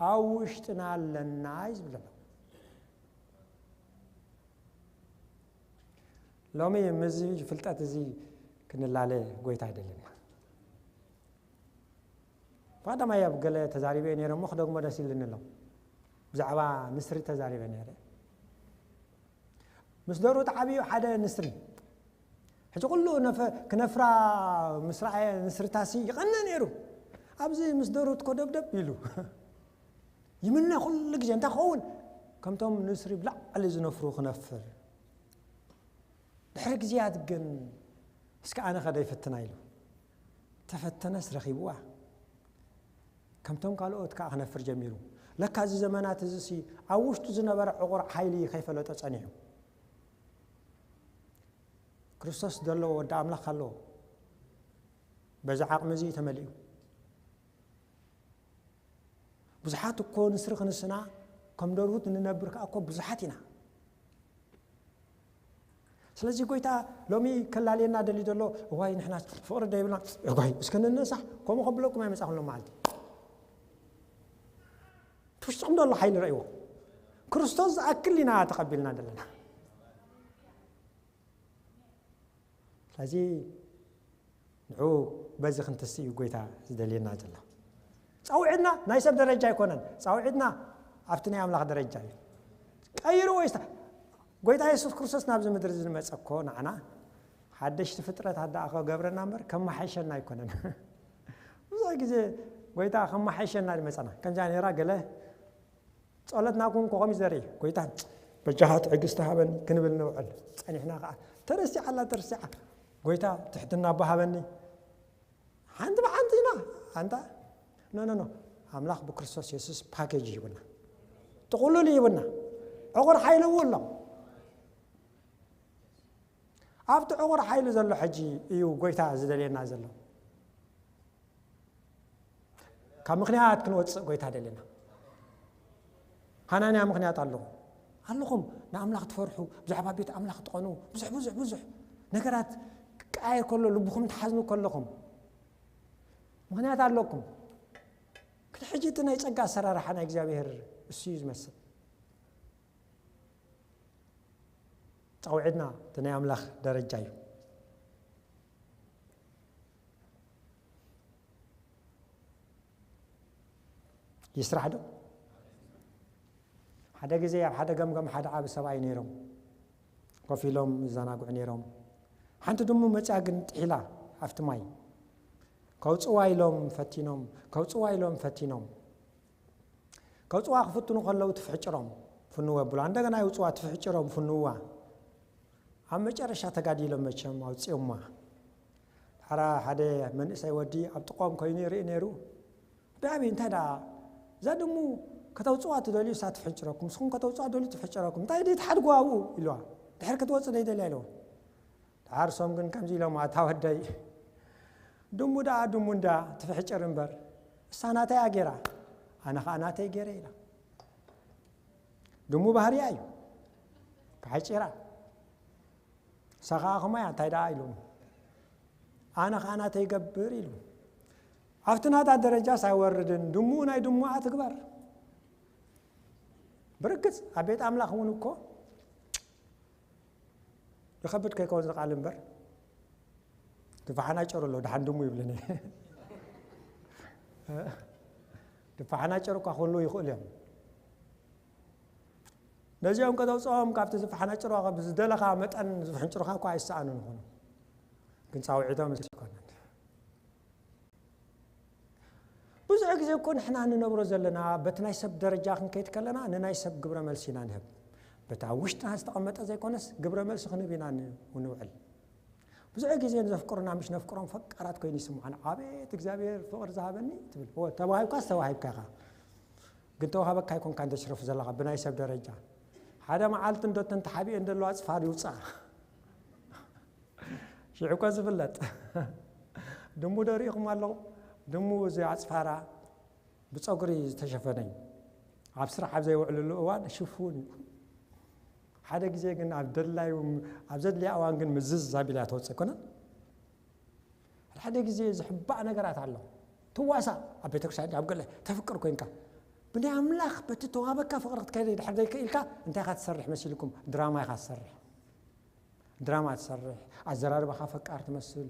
ኣብ ውሽጥና ኣለና እዩ ዝብል ዘሎ። ሎሚ ምስዚ ፍልጠት እዚ ክንላለ ጎይታ ኣይደልን። ብቐዳማይ ኣብ ገለ ተዛሪበ ነይረ እሞ ክደግሞ ደስ ኢልኒ ኣሎ። ብዛዕባ ንስሪ ተዛሪበ ነይረ። ምስ ደርኡ ተዓብዩ ሓደ ንስሪ። ሕጂ ኩሉ ነፈ-፣ ክነፍራ ምስ ረኣየ ንስርታሲ ይቐንእ ነይሩ። ኣብዚ ምስ ደርኡ ትኮደብደብ ኢሉ። ይምነ ኩሉ ግዜ። እንታይ ክኸውን? ከምቶም ንስሪ ብላዕሊ ዝነፍሩ ክነፍር። ድሕሪ ግዜያት ግን፣ "እስከ ኣነ ከ ደይፍትና?" ኢሉ። ተፈተነስ ረኺብዋ። ከምቶም ካልኦት ከኣ ክነፍር ጀሚሩ። ለካ እዚ ዘመናት እዚሲ ኣብ ውሽጡ ዝነበረ ዕቑር ሓይሊ ከይፈለጦ ጸኒሑ። ክርስቶስ ዘለዎ ወዲ ኣምላኽ ኣለዎ። በዚ ዓቕሚ እዚ ተመሊኡ። ብዙሓት እኮ ንስሪ ክንስና ከም ደርሁት እንነብር ከኣ እኮ ብዙሓት ኢና። ስለዚ ጎይታ ሎሚ ከላልየና ደልዩ ዘሎ፣ እዋይ ንሕና ፍቕሪ ደይብልና፣ እዋይ እስከ ንነሳሕ፣ ከምኡ ከብለኩም ኣይመጻኹም ሎም መዓልቲ። ትውሽጥኹም ዘሎ ሓይሊ ረእይዎ። ክርስቶስ ዝኣክል ኢና ተቐቢልና ዘለና። ስለዚ ንዑ በዚ ክንትስእ እዩ ጎይታ ዝደልየና ዘሎ። ጻውዒትና ናይ ሰብ ደረጃ ኣይኮነን። ጻውዒትና ኣብቲ ናይ ኣምላኽ ደረጃ እዩ። ቀይርዎ ይስታ ጎይታ የሱስ ክርስቶስ ናብዚ ምድሪ ዝመጸ እኮ ንዓና ሓደሽቲ ፍጥረታት ደኣ ከገብረና እምበር ከመሓይሸና ኣይኮነን። ብዙሕ ግዜ ጎይታ ከመሓይሸና ዝመጸና ከምዚኣ ነይራ ገለ ጸሎትና ኩን ኮኸም ይዘሪ ጎይታ በጃኻ ትዕግስቲ ሃበኒ ክንብል ንውዕል። ጸኒሕና ከዓ ተረሲዓ ኣላ ተረሲዓ ጎይታ ትሕትና ኣቦ ሃበኒ ሓንቲ ብሓንቲ ኢና ኣንታ ኖ ኖ ኖ ኣምላኽ ብክርስቶስ የሱስ ፓኬጅ ይብና ጥቕሉል ይብና ዕቑር ሓይሊ እውን ኣሎ። ኣብቲ ዕቑር ሓይሊ ዘሎ ሕጂ እዩ ጎይታ ዝደልየና ዘሎ። ካብ ምኽንያት ክንወፅእ ጎይታ ደለና። ሃናንያ ምኽንያት ኣለኹም ኣለኹም ንኣምላኽ ትፈርሑ ብዛዕባ ቤት ኣምላኽ ትቐኑ ብዙሕ ብዙሕ ብዙሕ ነገራት ክቀያየር ከሎ ልብኹም ትሓዝኑ ከለኹም ምኽንያት ኣለኩም። ግን ሕጂ እቲ ናይ ፀጋ ኣሰራርሓ ናይ እግዚኣብሔር እሱ እዩ ዝመስል። ፃውዒትና እቲ ናይ ኣምላኽ ደረጃ እዩ። ይስራሕ ዶ? ሓደ ግዜ ኣብ ሓደ ገምገም ሓደ ዓቢ ሰብኣይ ነይሮም ኮፍ ኢሎም ይዘናግዑ ነይሮም። ሓንቲ ድሙ መፅያ ግን ጥሒላ ኣብቲ ማይ ከውፅዋ ኢሎም ፈቲኖም ከውፅዋ ኢሎም ፈቲኖም ከውፅዋ ክፍትኑ ከለዉ ትፍሕጭሮም ፍንወ ብላ እንደገና ይውፅዋ ትፍሕጭሮም ፍንዋ ኣብ መጨረሻ ተጋዲሎም መቸም ኣውፅኦማ። ሓራ ሓደ መንእሰይ ወዲ ኣብ ጥቆም ኮይኑ ይርኢ ነይሩ። ብዓብዪ እንታይ ደኣ እዛ ድሙ ከተውፅዋ ትደልዩ እሳ ትፍሕጭረኩም ንስኹም ከተውፅዋ ደልዩ ትፍሕጭረኩም እንታይ ደ ትሓድጉ ኣብኡ ኢልዋ። ድሕር ክትወፅእ ደይደልያ ኢልዎ። ደሓር እሶም ግን ከምዚ ኢሎም ኣታ ወደይ ድሙ ደኣ ድሙ እንዳ ትፍሕጭር እምበር እሳ ናተይ ኣጌራ ኣነ ከዓ ናተይ ገይረ ኢላ። ድሙ ባህርያ እዩ ክሓጭራ እሳ ከዓ ከማያ እንታይ ደኣ ኢሎም ኣነ ከዓ ናተይ ይገብር ኢሉ ኣብቲ ናታ ደረጃ ሳይወርድን ድሙ ናይ ድሙኣ ትግበር። ብርግፅ ኣብ ቤት ኣምላኽ እውን እኮ ይኸብድ ከይከውን ዝቃል እምበር ድፋሓና ጨሩ ኣሎ ድሓን ድሙ ይብለኒ። ድፋሓና ጨሩ እኳ ክህልው ይኽእሉ እዮም። ነዚኦም ከተውፅኦም ካብቲ ዝፋሓና ጭሩ ዝደለኻ መጠን ዝፍሕንጭሩኻ እኳ ኣይሰኣኑን ይኾኑ። ግን ፃውዒቶም ይኮነን። ብዙሕ ግዜ እኮ ንሕና ንነብሮ ዘለና በቲ ናይ ሰብ ደረጃ ክንከይድ ከለና ንናይ ሰብ ግብረ መልሲ ኢና ንህብ። በቲ ኣብ ውሽጥና ዝተቐመጠ ዘይኮነስ ግብረ መልሲ ክንህብ ኢና ንውዕል። ብዙሕ ግዜ ንዘፍቅሩና ምሽ ነፍቅሮም ፈቃራት ኮይኑ ይስምዓና። ኣቤት እግዚኣብሔር ፍቕሪ ዝሃበኒ ትብል። ተዋሂብካ ዝተዋሂብካ ኢኻ። ግን ተዋሃበካ ኣይኮንካ እንተሽረፍ ዘለኻ ብናይ ሰብ ደረጃ ሓደ መዓልቲ እንዶ ተንተሓቢኤ እንደለዋ ኣፅፋር ይውፅኣ። ሽዑ እኮ ዝፍለጥ ድሙ ዶ ርኢኹም ኣለኹም? ድሙ እዚ ኣፅፋራ ብፀጉሪ ዝተሸፈነ እዩ። ኣብ ስራሕ ኣብ ዘይውዕልሉ እዋን ሽፉን እዩ። ሓደ ግዜ ግን ኣብ ደላዩ ኣብ ዘድልያ እዋን ግን ምዝዝ ኣቢላ ተወፅእ ኣይኮነን። ሓደ ሓደ ግዜ ዝሕባእ ነገራት ኣሎ። ትዋሳ ኣብ ቤተክርስትያን ኣብ ገለ ተፍቅር ኮይንካ ብናይ ኣምላኽ በቲ ተዋበካ ፍቕሪ ክትከይደ ድሕር ዘይክኢልካ እንታይ ኢኻ ትሰርሕ መሲልኩም? ድራማ ኢኻ ትሰርሕ። ድራማ ትሰርሕ፣ ኣዘራርባኻ ፈቃር ትመስል።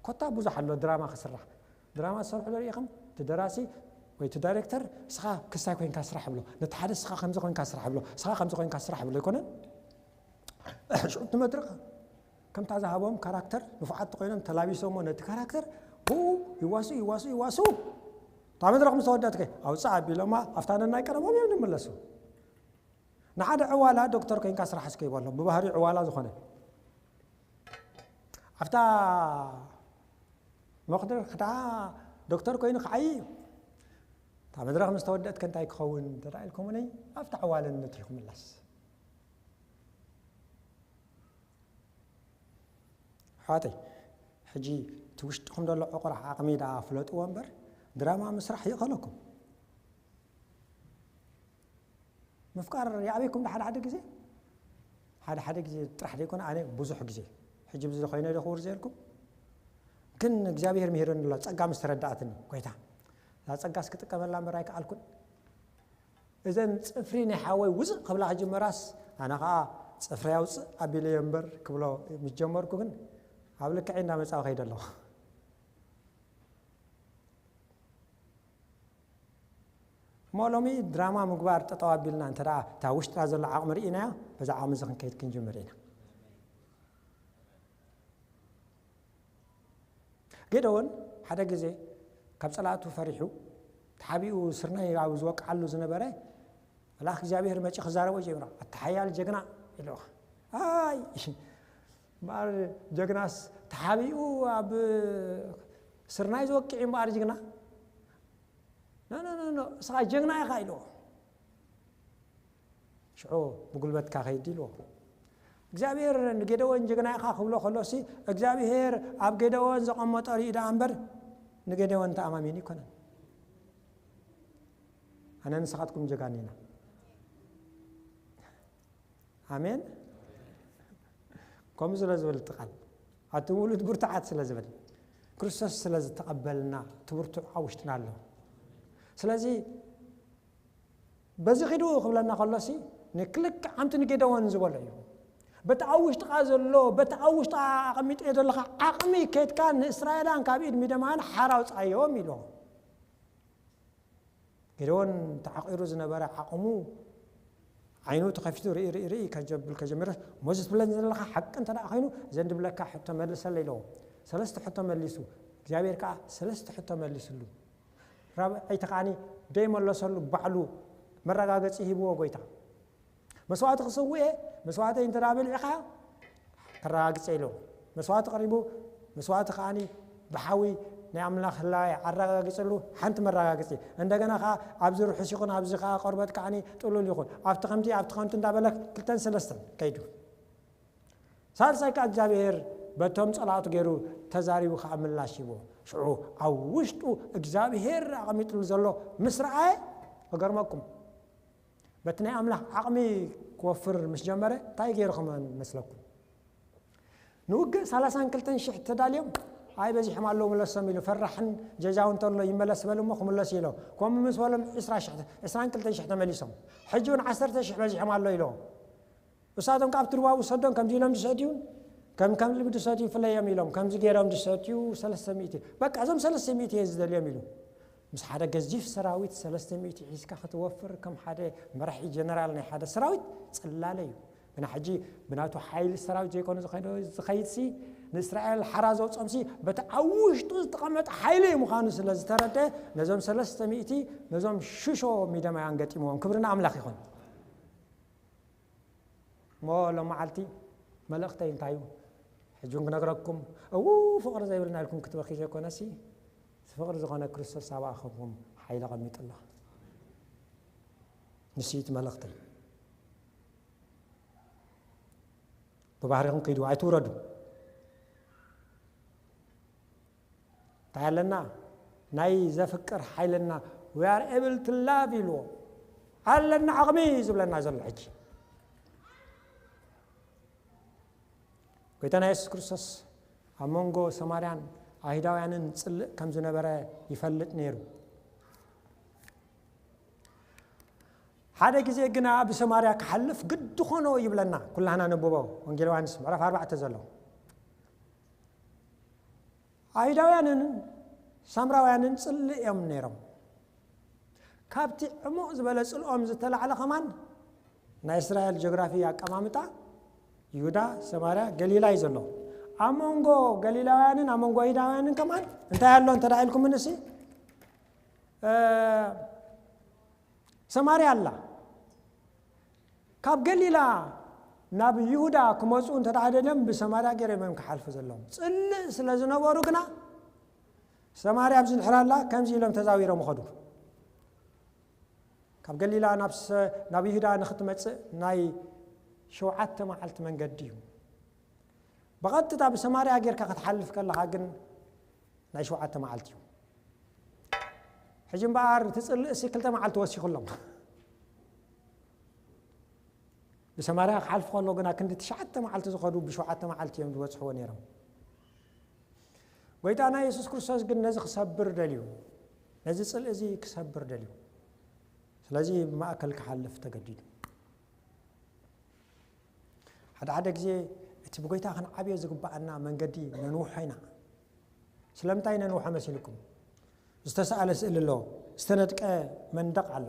ኮታ ብዙሕ ኣሎ ድራማ ክስራሕ። ድራማ ትሰርሑ ዶ ርኢኹም? እቲ ደራሲ ወይ እቲ ዳይሬክተር እስኻ ክስታይ ኮይንካ ስራሕ ብሎ፣ ነቲ ሓደ እስኻ ከምዚ ኮይንካ ስራሕ ብሎ፣ እስኻ ከምዚ ኮይንካ ስራሕ ብሎ ኣይኮነን? ሽዑ እቲ መድረኽ ከምታ ዝሃቦም ካራክተር ንፉዓት ተኮይኖም ተላቢሶሞ ነቲ ካራክተር ብኡ ይዋሱ ይዋሱ ይዋሱ። እታ መድረኽ ምስ ተወደት ከ ኣውፅእ ኣቢሎማ ኣብታ ነናይ ቀደሞም እዮም ዝምለሱ። ንሓደ ዕዋላ ዶክተር ኮይንካ ስራሕ እስከ ይበሎ ብባህሪ ዕዋላ ዝኾነ ኣብታ መኽደር ክዳ ዶክተር ኮይኑ ክዓይ እዩ። እታ መድረኽ ምስ ተወደት ከ እንታይ ክኸውን ተዳ ኢልኩምኒ ኣብታ ዕዋልነት እዩ ክምለስ። ኣሕዋተይ ሕጂ እቲ ውሽጥኹም ዘሎ ዕቑር ዓቕሚ ደኣ ፍለጥዎ እምበር ድራማ ምስራሕ ይኸለኩም። ምፍቃር ይኣበይኩም ሓደ ሓደ ግዜ፣ ሓደ ሓደ ግዜ ጥራሕ ዘይኮነ፣ ኣነ ብዙሕ ግዜ፣ ሕጂ ብዚ ኮይነ ዶ ክውር ዘልኩም። ግን እግዚኣብሔር ምሂረኒ ኣሎ፣ ጸጋ ምስ ተረዳእትኒ፣ ጎይታ፣ እዛ ጸጋስ ክጥቀመላ እምበር ኣይከኣልኩን። እዘን ጽፍሪ ናይ ሓወይ ውጽእ ክብላ ክጅመራስ፣ ኣነ ኸኣ ጽፍሪ ኣውጽእ ኣቢለዮ እምበር ክብሎ ምስ ጀመርኩ ግን፣ ኣብ ልክዐይ እንዳመጻኹ ከይደ ኣለኹ። እሞ ሎሚ ድራማ ምግባር ጠጠው ኣቢልና፣ እንተ ደኣ እታ ውሽጥና ዘሎ ዓቕሚ ርኢናዮ፣ በዛ ዓቕሚ እዚ ክንከይድ ክንጅምር ኢና። ጌደዎን ሓደ ግዜ ካብ ጸላእቱ ፈሪሑ፣ ተሓቢኡ ስርናይ ኣብ ዝወቅዓሉ ዝነበረ፣ መልኣኽ እግዚኣብሔር መጺኡ ክዛረቦ ጀምራ። "ኣታ ሓያል ጀግና" ኢልዎ። "ኣይ፣ እምበኣር ጀግናስ ተሓቢኡ ኣብ ስርናይ ዝወቅዕ እዩ እምበኣር ጅግና? ኖ፣ ኖ፣ ኖ፣ ኖ፣ እስኻ ጀግና ኢኻ" ኢልዎ። ሽዑ "ብጉልበትካ ከይድ" ኢልዎ። እግዚኣብሔር ንጌደዎን ጀግና ኢኻ ክብሎ ከሎሲ፣ እግዚኣብሔር ኣብ ጌደዎን ዘቐመጦ ርእዩ ደኣ እምበር፣ ንጌደዎን ተኣማሚኑ ኣይኮነን። ኣነ ንስኻትኩም ጀጋኑ ኢና። ኣሜን። ከምኡ ስለ ዝብል እቲ ቃል፣ ኣቱም ውሉድ ብርቱዓት ስለ ዝብል፣ ክርስቶስ ስለ ዝተቐበልና፣ እቲ ብርቱዕ ኣብ ውሽጥና ኣሎ። ስለዚ በዚ ኺዱ ክብለና ከሎሲ፣ ንክልክዕ ከምቲ ንጌደዎን ዝበሎ እዩ። በቲ ኣብ ውሽጥኻ ዘሎ፣ በቲ ኣብ ውሽጥኻ ኣቐሚጥዮ ዘለኻ ዓቕሚ ኬድካ ንእስራኤላን ካብ ኢድ ሚድያማውያን ሓራ ኣውጽኣዮም ኢሉ። ጌደዎን ተዓቒሩ ዝነበረ ዓቕሙ፣ ዓይኑ ተኸፊቱ ርኢ፣ ርኢ፣ ርኢ ከጀብል ከጀመረ፣ "ሞዚ ትብለን ዘለኻ ሓቂ እንተ ደኣ ኾይኑ፣ እዘን ድብለካ ሕቶ መልሰለይ" ኢለዎ። ሰለስተ ሕቶ መሊሱ። እግዚኣብሔር ከኣ ሰለስተ ሕቶ መሊስሉ። ራብዐይቲ ከኣኒ ደይመለሰሉ ባዕሉ መረጋገጺ ሂብዎ ጎይታ። "መስዋእቲ ክስውእ እየ፣ መስዋእተይ እንተ ደኣ በሊዕኻ ከረጋግጸ" ኢልዎ። መስዋእቲ ቀሪቡ፣ መስዋእቲ ከኣኒ ብሓዊ ናይ ኣምላኽ ህላዌ ኣረጋጊጽሉ ሓንቲ መረጋገጺ። እንደገና ከኣ ኣብዚ ርሑስ ይኹን፣ ኣብዚ ከኣ ቆርበት ከኣኒ ጥሉል ይኹን፣ ኣብቲ ከምቲ፣ ኣብቲ ከምቲ እንዳበለ ክልተን ሰለስተን ከይዱ። ሳልሳይ ከኣ እግዚኣብሔር በቶም ጸላእቱ ገይሩ ተዛሪቡ ከኣ ምላሽ ሂብዎ። ሽዑ ኣብ ውሽጡ እግዚኣብሔር ኣቐሚጥሉ ዘሎ ምስ ረኣየ፣ ክገርመኩም፣ በቲ ናይ ኣምላኽ ዓቕሚ ክወፍር ምስ ጀመረ፣ እንታይ ገይሩ ክመን መስለኩም? ንውግእ ሰላሳን ክልተን ሽሕ ተዳልዮም፣ "ኣይ በዚሖም ኣለዉ ምለሶም" ኢሉ፣ ፈራሕን ጀጃውን እንተሎ ይመለስ በሉ እሞ ክምለሱ ኢሎም። ከምኡ ምስ በሎም ዕስራ ሽሕ፣ ዕስራን ክልተን ሽሕ ተመሊሶም። ሕጂ እውን ዓሰርተ ሽሕ በዚሖም ኣሎ ኢሎም። እሳቶም ካብ ትርባቡ ሰዶም ከምዚ ኢሎም ዝሰትዩ፣ ከም፣ ከም ልቢ ዝሰትዩ ፍለዮም ኢሎም፣ ከምዚ ገይሮም ዝሰትዩ ሰለስተ ሚእቲ። በቃ እዞም ሰለስተ ሚእቲ እየ ዝደልዮም ኢሉ። ምስ ሓደ ገዚፍ ሰራዊት ሰለስተ ሚእቲ ሒዝካ ክትወፍር ከም ሓደ መራሒ ጀነራል ናይ ሓደ ሰራዊት ጽላለ እዩ። ግና ሕጂ ብናቱ ሓይሊ ሰራዊት ዘይኮነ ዝኸይዶ-፣ ዝኸይድሲ ንእስራኤል ሓራ ዘውጾምሲ በቲ ኣብ ውሽጡ ዝተቐመጠ ሓይሊ ምዃኑ ስለ ዝተረደ ነዞም ሰለስተ ሚእቲ ነዞም ሽሾ ሚደማውያን ገጢምዎም። ክብሪ ንኣምላኽ ይኹን። እሞ ሎም መዓልቲ መልእኽተይ እንታይ እዩ? ሕጂ እውን ክነግረኩም፣ እው ፍቕሪ ዘይብልና ኢልኩም ክትበኪ ዘይኮነሲ፣ እቲ ፍቕሪ ዝኾነ ክርስቶስ ኣባኹም ሓይሊ ኣቐሚጡ ኣሎ። ንሱ እዩ እቲ መልእኽተይ። ብባህሪኹም ክይዱ፣ ኣይትውረዱ። እንታይ ኣለና? ናይ ዘፍቅር ሓይልና፣ we are able to love ኢልዎ። ኣለና ዓቕሚ ዝብለና ዘሎ ሕጂ። ጎይታና የሱስ ክርስቶስ ኣብ መንጎ ሰማርያን ኣይሁዳውያንን ጽልእ ከም ዝነበረ ይፈልጥ ነይሩ። ሓደ ግዜ ግና ብሰማርያ ክሓልፍ ግዲ ኾኖ ይብለና። ኩላህና ነንብቦ፣ ወንጌል ዮሃንስ ምዕራፍ ኣርባዕተ ዘሎ። ኣይሁዳውያንን ሳምራውያንን ጽልእ እዮም ነይሮም። ካብቲ ዕሙቕ ዝበለ ጽልኦም ዝተላዕለ ኸማን ናይ እስራኤል ጂኦግራፊ ኣቀማምጣ ይሁዳ፣ ሰማርያ፣ ገሊላ እዩ ዘሎ። ኣብ መንጎ ገሊላውያንን ኣብ መንጎ ኣይሁዳውያንን ከማን እንታይ ኣሎ እንተ ደኣ ኢልኩምንሲ፣ እ፣ ሰማርያ ኣላ። ካብ ገሊላ ናብ ይሁዳ ክመጹ እንተ ደኣ ደልዮም ብሰማርያ ገይሮም እዮም ክሓልፉ ዘለዎም። ጽልእ ስለ ዝነበሩ ግና ሰማርያ ኣብዚ ድሕር ኣላ፣ ከምዚ ኢሎም ተዛዊሮም ይኸዱ። ካብ ገሊላ ናብ ሰ-፣ ናብ ይሁዳ ንኽትመጽእ ናይ ሸውዓተ መዓልቲ መንገዲ እዩ። ብቐጥታ ብሰማርያ ጌርካ ክትሓልፍ ከለኻ ግን ናይ ሸውዓተ መዓልቲ እዩ። ሕጂ እምበኣር እቲ ጽልእሲ ክልተ መዓልቲ ወሲኹሎም። ብሰማርያ ክሓልፉ ከሎ ግና ክንዲ ትሽዓተ መዓልቲ ዝኸዱ ብሸውዓተ መዓልቲ እዮም ዝበጽሕዎ ነይሮም። ጎይታና የሱስ ክርስቶስ ግን ነዚ ክሰብር ደልዩ፣ ነዚ ጽልእ እዚ ክሰብር ደልዩ። ስለዚ ብማእከል ክሓልፍ ተገዲዱ። ሓደ ሓደ ግዜ እቲ ብጎይታ ክንዓብዮ ዝግብኣና መንገዲ ነንውሖ ኢና። ስለምንታይ ነንውሖ መሲልኩም? ዝተሰኣለ ስእሊ ኣሎ፣ ዝተነድቀ መንደቕ ኣሎ።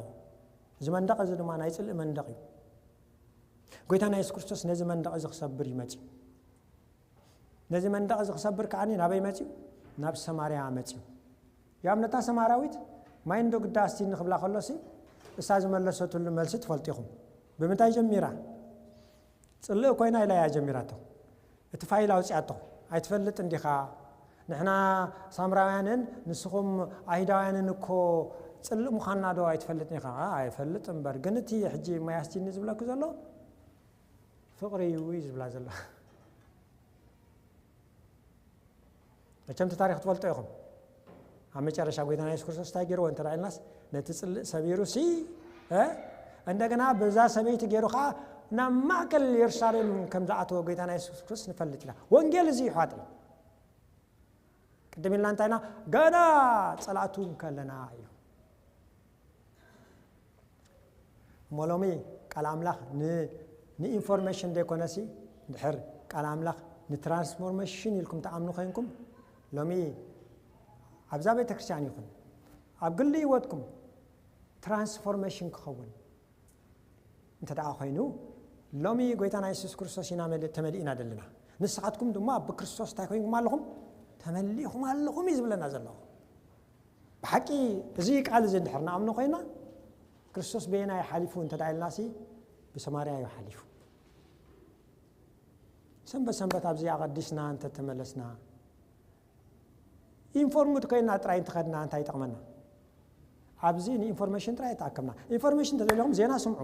እዚ መንደቕ እዚ ድማ ናይ ጽልኢ መንደቕ እዩ። ጎይታና የሱስ ክርስቶስ ነዚ መንደቕ እዚ ክሰብር እዩ መጺኡ። ነዚ መንደቕ እዚ ክሰብር ከዓኒ ናበይ መጺኡ? ናብ ሰማርያ መጺኡ። ያም ነታ ሰማርያዊት ማይ እንዶ ግዳ ኣስቲኒ ክብላ ከሎሲ እሳ ዝመለሰትሉ መልሲ ትፈልጡ ኢኹም። ብምንታይ ጀሚራ? ጽልእ ኮይና ኢላ እያ ጀሚራቶ። እቲ ፋይል ኣውጺኣቶ። ኣይትፈልጥን ዲኻ? ንሕና ሳምራውያንን ንስኹም ኣይሁዳውያንን እኮ ጽልእ ምዃንና ዶ ኣይትፈልጥን ኢኻ? ኣይፈልጥ እምበር፣ ግን እቲ ሕጂ ማይ ኣስቲኒ ዝብለኩ ዘሎ ፍቕሪ እዩ እዩ ዝብላ ዘሎ። መቸም እቲ ታሪኽ ትፈልጦ ኢኹም። ኣብ መጨረሻ ጎይታና የሱስ ክርስቶስ እንታይ ገይርዎ እንተ ኢልናስ፣ ነቲ ጽልእ ሰቢሩ ሲ እ? እንደገና በዛ ሰበይቲ ገይሩ ኸዓ ናብ ማእከል የሩሳሌም ከም ዝኣተወ ጎይታና የሱስ ክርስቶስ ንፈልጥ ኢና። ወንጌል እዚ እዩ ኣሕዋተይ። ቅድም ኢልና እንታይ ኢና? ገና ጸላእቱ ከለና ኢሉ። እሞ ሎሚ ቃል ኣምላኽ ን-፣ ንኢንፎርሜሽን ዘይኮነሲ፣ እንድሕር ቃል ኣምላኽ ንትራንስፎርሜሽን ኢልኩም ትኣምኑ ኮይንኩም፣ ሎሚ ኣብዛ ቤተ ክርስቲያን ይኹን ኣብ ግሊ ህይወትኩም ትራንስፎርሜሽን ክኸውን እንተ ደኣ ኮይኑ፣ ሎሚ ጎይታና የሱስ ክርስቶስ ኢና መል-፣ ተመሊእና ዘለና። ንስኻትኩም ድማ ብክርስቶስ እንታይ ኮይንኩም ኣለኹም? ተመሊእኹም ኣለኹም እዩ ዝብለና ዘሎ። ብሓቂ እዚ ቃል እዚ እንድሕር ንኣምኖ ኮይና፣ ክርስቶስ በየናይ ሓሊፉ እንተ ደኣ ኢልናሲ፣ ብሰማርያ እዩ ሓሊፉ። ሰንበት ሰንበት ኣብዚ ኣቐዲስና እንተ ተመለስና፣ ኢንፎርምድ ኮይና ጥራይ እንተኸድና እንታይ ይጠቕመና? ኣብዚ ንኢንፎርሜሽን ጥራይ ተኣከብና። ኢንፎርሜሽን እንተደሊኹም ዜና ስምዑ።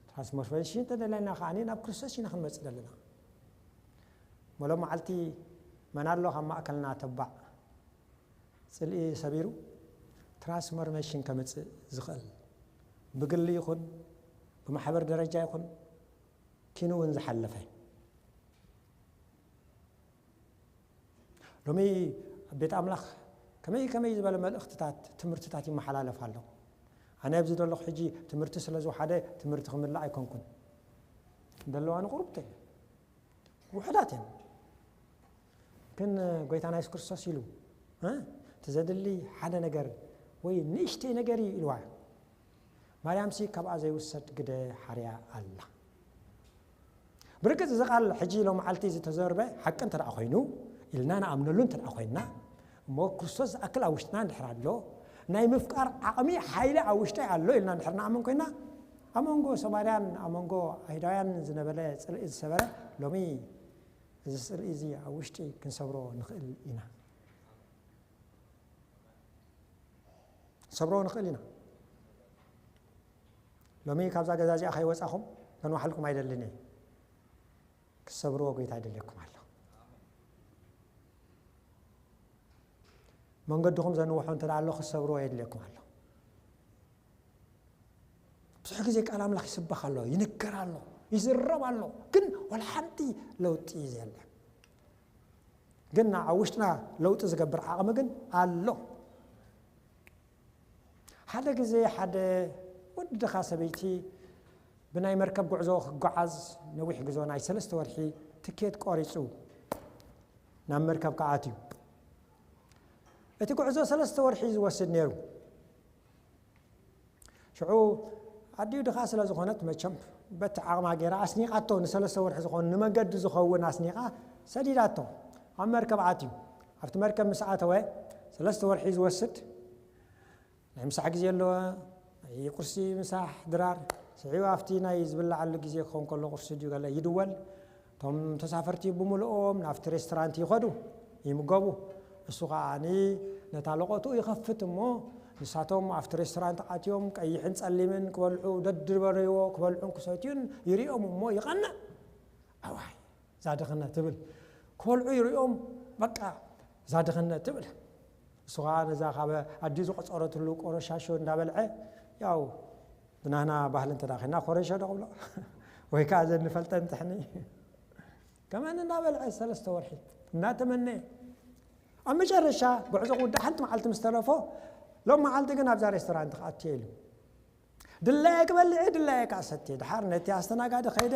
ትራንስፎርሜሽን እንተደለና ከዓኒ ናብ ክርስቶስ ኢና ክንመጽእ ዘለና። እሞ ሎም መዓልቲ መን ኣሎ ካብ ማእከልና ተባዕ ጽልኢ ሰቢሩ ትራንስፎርሜሽን ከምጽእ ዝኽእል? ብግሊ ይኹን ብማሕበር ደረጃ ይኹን ኪኑ እውን ዝሓለፈ። ሎሚ ኣብ ቤት ኣምላኽ ከመይ ከመይ ዝበለ መልእኽትታት፣ ትምህርትታት ይመሓላለፍ ኣሎ። ኣነ ኣብዚ ዘለኹ ሕጂ ትምህርቲ ስለ ዝወሓደ ትምህርቲ ክምልእ ኣይኮንኩን። ዘለዋኒ ቁሩብተይ ውሑዳት እዮም። ግን ጎይታና የሱስ ክርስቶስ ኢሉ፣ እ? እቲ ዘድሊ ሓደ ነገር ወይ ንእሽተይ ነገር እዩ ኢልዋ። ማርያምሲ ካብኣ ዘይውሰድ ግደ ሓርያ ኣላ። ብርግጽ እዚ ቃል ሕጂ ሎም መዓልቲ ዝተዘርበ ሓቂ እንተ ደኣ ኮይኑ ኢልና ንኣምነሉ እንተ ደኣ ኮይንና፣ እሞ ክርስቶስ ዝኣክል ኣብ ውሽጥና እንድሕር ኣሎ፣ ናይ ምፍቃር ዓቕሚ ሓይሊ ኣብ ውሽጠይ ኣሎ ኢልና እንድሕር ንኣምን ኮይንና፣ ኣብ መንጎ ሰማርያን ኣብ መንጎ ኣይሁዳውያን ዝነበረ ጽልኢ ዝሰበረ፣ ሎሚ እዚ ጽልኢ እዚ ኣብ ውሽጢ ክንሰብሮ ንኽእል ኢና። ሰብሮ ንኽእል ኢና። ሎሚ ካብዛ ገዛ እዚኣ ከይወጻኹም ከንዋሓልኩም ኣይደልን እየ። ክሰብርዎ ጎይታ ይደልየኩም ኣሎ። መንገድኹም ዘንውሖ እንተ ደኣ ኣሎ ክሰብርዎ የድልየኩም ኣሎ። ብዙሕ ግዜ ቃል ኣምላኽ ይስበኽ ኣሎ፣ ይንገር ኣሎ፣ ይዝረብ ኣሎ፣ ግን ወላ ሓንቲ ለውጢ የለን። ግን ኣብ ውሽጥና ለውጢ ዝገብር ዓቕሚ ግን ኣሎ። ሓደ ግዜ ሓደ ወዲ ድኻ ሰበይቲ ብናይ መርከብ ጉዕዞ ክጓዓዝ ነዊሕ ጉዞ ናይ ሰለስተ ወርሒ ትኬት ቆሪጹ ናብ መርከብ ክኣትዩ። እቲ ጉዕዞ ሰለስተ ወርሒ ዝወስድ ነይሩ። ሽዑ ኣዲኡ ድኻ ስለ ዝኾነት መቸም በቲ ዓቕማ ገይራ ኣስኒቓቶ፣ ንሰለስተ ወርሒ ዝኾን ንመንገዲ ዝኸውን ኣስኒቓ ሰዲዳቶ። ኣብ መርከብ ኣትዩ። ኣብቲ መርከብ ምስ ኣተወ ሰለስተ ወርሒ ዝወስድ ናይ ምሳሕ ግዜ ኣለዎ። ናይ ቁርሲ ምሳሕ ድራር ስዒቡ ኣብቲ ናይ ዝብልዓሉ ግዜ ክኸውን ከሎ ቁርሲ ድዩ ገለ ይድወል። እቶም ተሳፈርቲ ብምልኦም ናብቲ ሬስቶራንት ይኸዱ፣ ይምገቡ። እሱ ከዓኒ ነታ ለቖትኡ ይኸፍት እሞ ንሳቶም ኣብቲ ሬስቶራንት ኣትዮም ቀይሕን ጸሊምን ክበልዑ ደድበረይዎ ክበልዑን ክሰትዩን ይሪኦም እሞ ይቐንዕ። ኣዋይ እዛ ድኽነት ትብል። ክበልዑ ይሪኦም በቃ እዛ ድኽነት ትብል። እሱ ከዓ ነዛ ካብ ኣዲኡ ዝቆፀረትሉ ቆረሻሾ እንዳበልዐ፣ ያው ብናህና ባህሊ እንተ ደኣ ኮይና ኮረሾ ዶ ክብሎ ወይ ከዓ ዘንፈልጠን ጥሕኒ ከማን እንዳበልዐ ሰለስተ ወርሒ እናተመነየ፣ ኣብ መጨረሻ ጉዕዞ ክውዳእ ሓንቲ መዓልቲ ምስ ተረፎ፣ ሎም መዓልቲ ግን ኣብዛ ሬስቶራንት ክኣትየ ኢሉ። ድላየ ክበልዕ እየ፣ ድላየ ከዓ ሰትየ። ድሓር ነቲ ኣስተናጋዲ ከይደ፣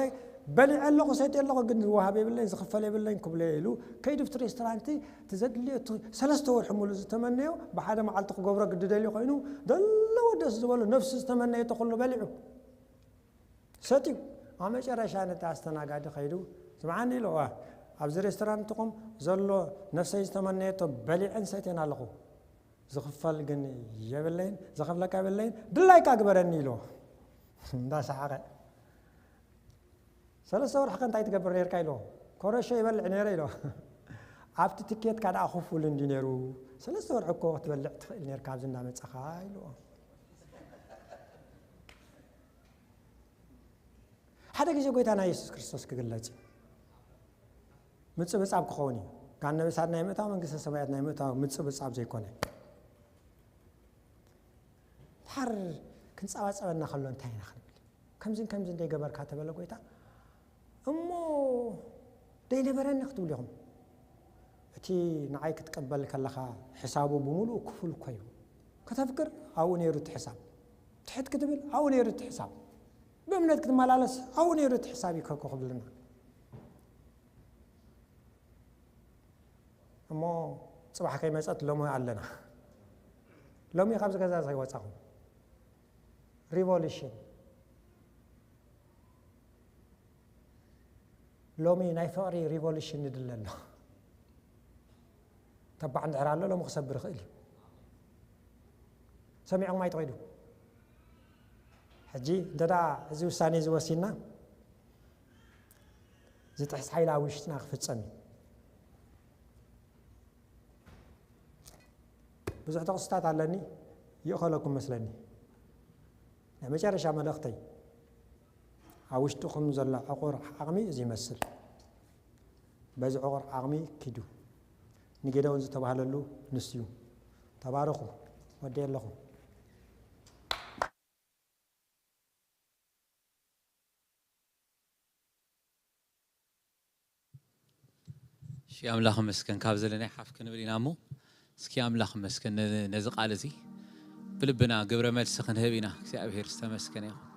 በሊዐ ኣለኹ፣ ሰትየ ኣለኹ፣ ግን ዝወሃብ የብለይን፣ ዝኽፈል የብለይን ክብሎ ኢሉ ከይዱ ኣብቲ ሬስቶራንት እቲ ዘድልዮ፣ እቲ ሰለስተ ወርሒ ሙሉእ ዝተመነዮ ብሓደ መዓልቲ ክገብሮ ግዲ ደልዩ ኮይኑ፣ ዘለዎ ደስ ዝበሎ ነፍሱ ዝተመነየቶ ኩሉ በሊዑ ሰትዩ። ኣብ መጨረሻ ነቲ ኣስተናጋዲ ከይዱ፣ "ስምዓኒ" ኢሎ፣ "ዋ፣ ኣብዚ ሬስቶራንትኩም ዘሎ ነፍሰይ ዝተመነየቶ በሊዐን ሰትየን ኣለኹ። ዝኽፈል ግን የብለይን፣ ዝኸፍለካ የብለይን፣ ድላይካ ግበረኒ" ኢሎ። እንዳሰሓቐ፣ "ሰለስተ ወርሒ ከ እንታይ ትገብር ነርካ?" ኢሎ። "ኮረሾ ይበልዕ ነይረ" ኢሎ። "ኣብቲ ትኬትካ ደኣ ክፉል እንዲ ነይሩ፣ ሰለስተ ወርሒ እኮ ክትበልዕ ትኽእል ነርካ ኣብዚ እንዳመጻኻ" ኢሎ። ሓደ ግዜ ጎይታና የሱስ ክርስቶስ ክግለጽ እዩ። ምጽብጻብ ክኸውን እዩ። ጋን ነብሳት ናይ ምእታው፣ መንግስተ ሰማያት ናይ ምእታው ምጽብጻብ ዘይኮነ። ድሓር ክንጸባጸበና ከሎ እንታይ ኢና ክንብል? ከምዝን ከምዝን ደይገበርካ ተበለ ጎይታ፣ እሞ ደይነበረኒ ክትብሉ ኢኹም። እቲ ንዓይ ክትቀበል ከለኻ ሕሳቡ ብምሉኡ ክፉል እኮ እዩ። ከተፍቅር ኣብኡ ነይሩ እቲ ሕሳብ። ትሕት ክትብል ኣብኡ ነይሩ እቲ ሕሳብ። ብእምነት ክትመላለስ ኣብኡ ነይሩ እቲ ሕሳብ እዩ ከኮ ክብልና። እሞ ጽባሕ ከይመጸት ሎሚ ኣለና። ሎሚ ካብዚ ገዛ ዘይወጻኹም። ሪቮሉሽን። ሎሚ ናይ ፍቕሪ ሪቮሉሽን ንድለ ኣሎ። ተባዕ እንድሕር ኣሎ ሎሚ ክሰብር ይኽእል እዩ። ሰሚዕኹም ኣይትኸይዱ። ሕጂ እንተ ደኣ እዚ ውሳኔ እዚ ወሲንና፣ ዝጥሕስ ሓይሊ ኣብ ውሽጥና ክፍጸም እዩ። ብዙሕ ጥቕስታት ኣለኒ፣ ይእኸለኩም መስለኒ። ናይ መጨረሻ መልእኽተይ፣ ኣብ ውሽጥኹም ዘሎ ዕቑር ዓቕሚ እዚ ይመስል። በዚ ዕቑር ዓቕሚ ኪዱ። ንጌደዎን ዝተባህለሉ ንሱ እዩ። ተባረኹ። ወዲኤ ኣለኹ። እሺ፣ ኣምላኽ ይመስገን። ካብ ዘለናይ ሓፍ ክንብል ኢና እሞ፣ እስኪ ኣምላኽ ይመስገን ነ-፣ ነዚ ቃል እዚ ብልብና ግብረ መልሲ ክንህብ ኢና። እግዚኣብሔር ዝተመስገነ ይኹን።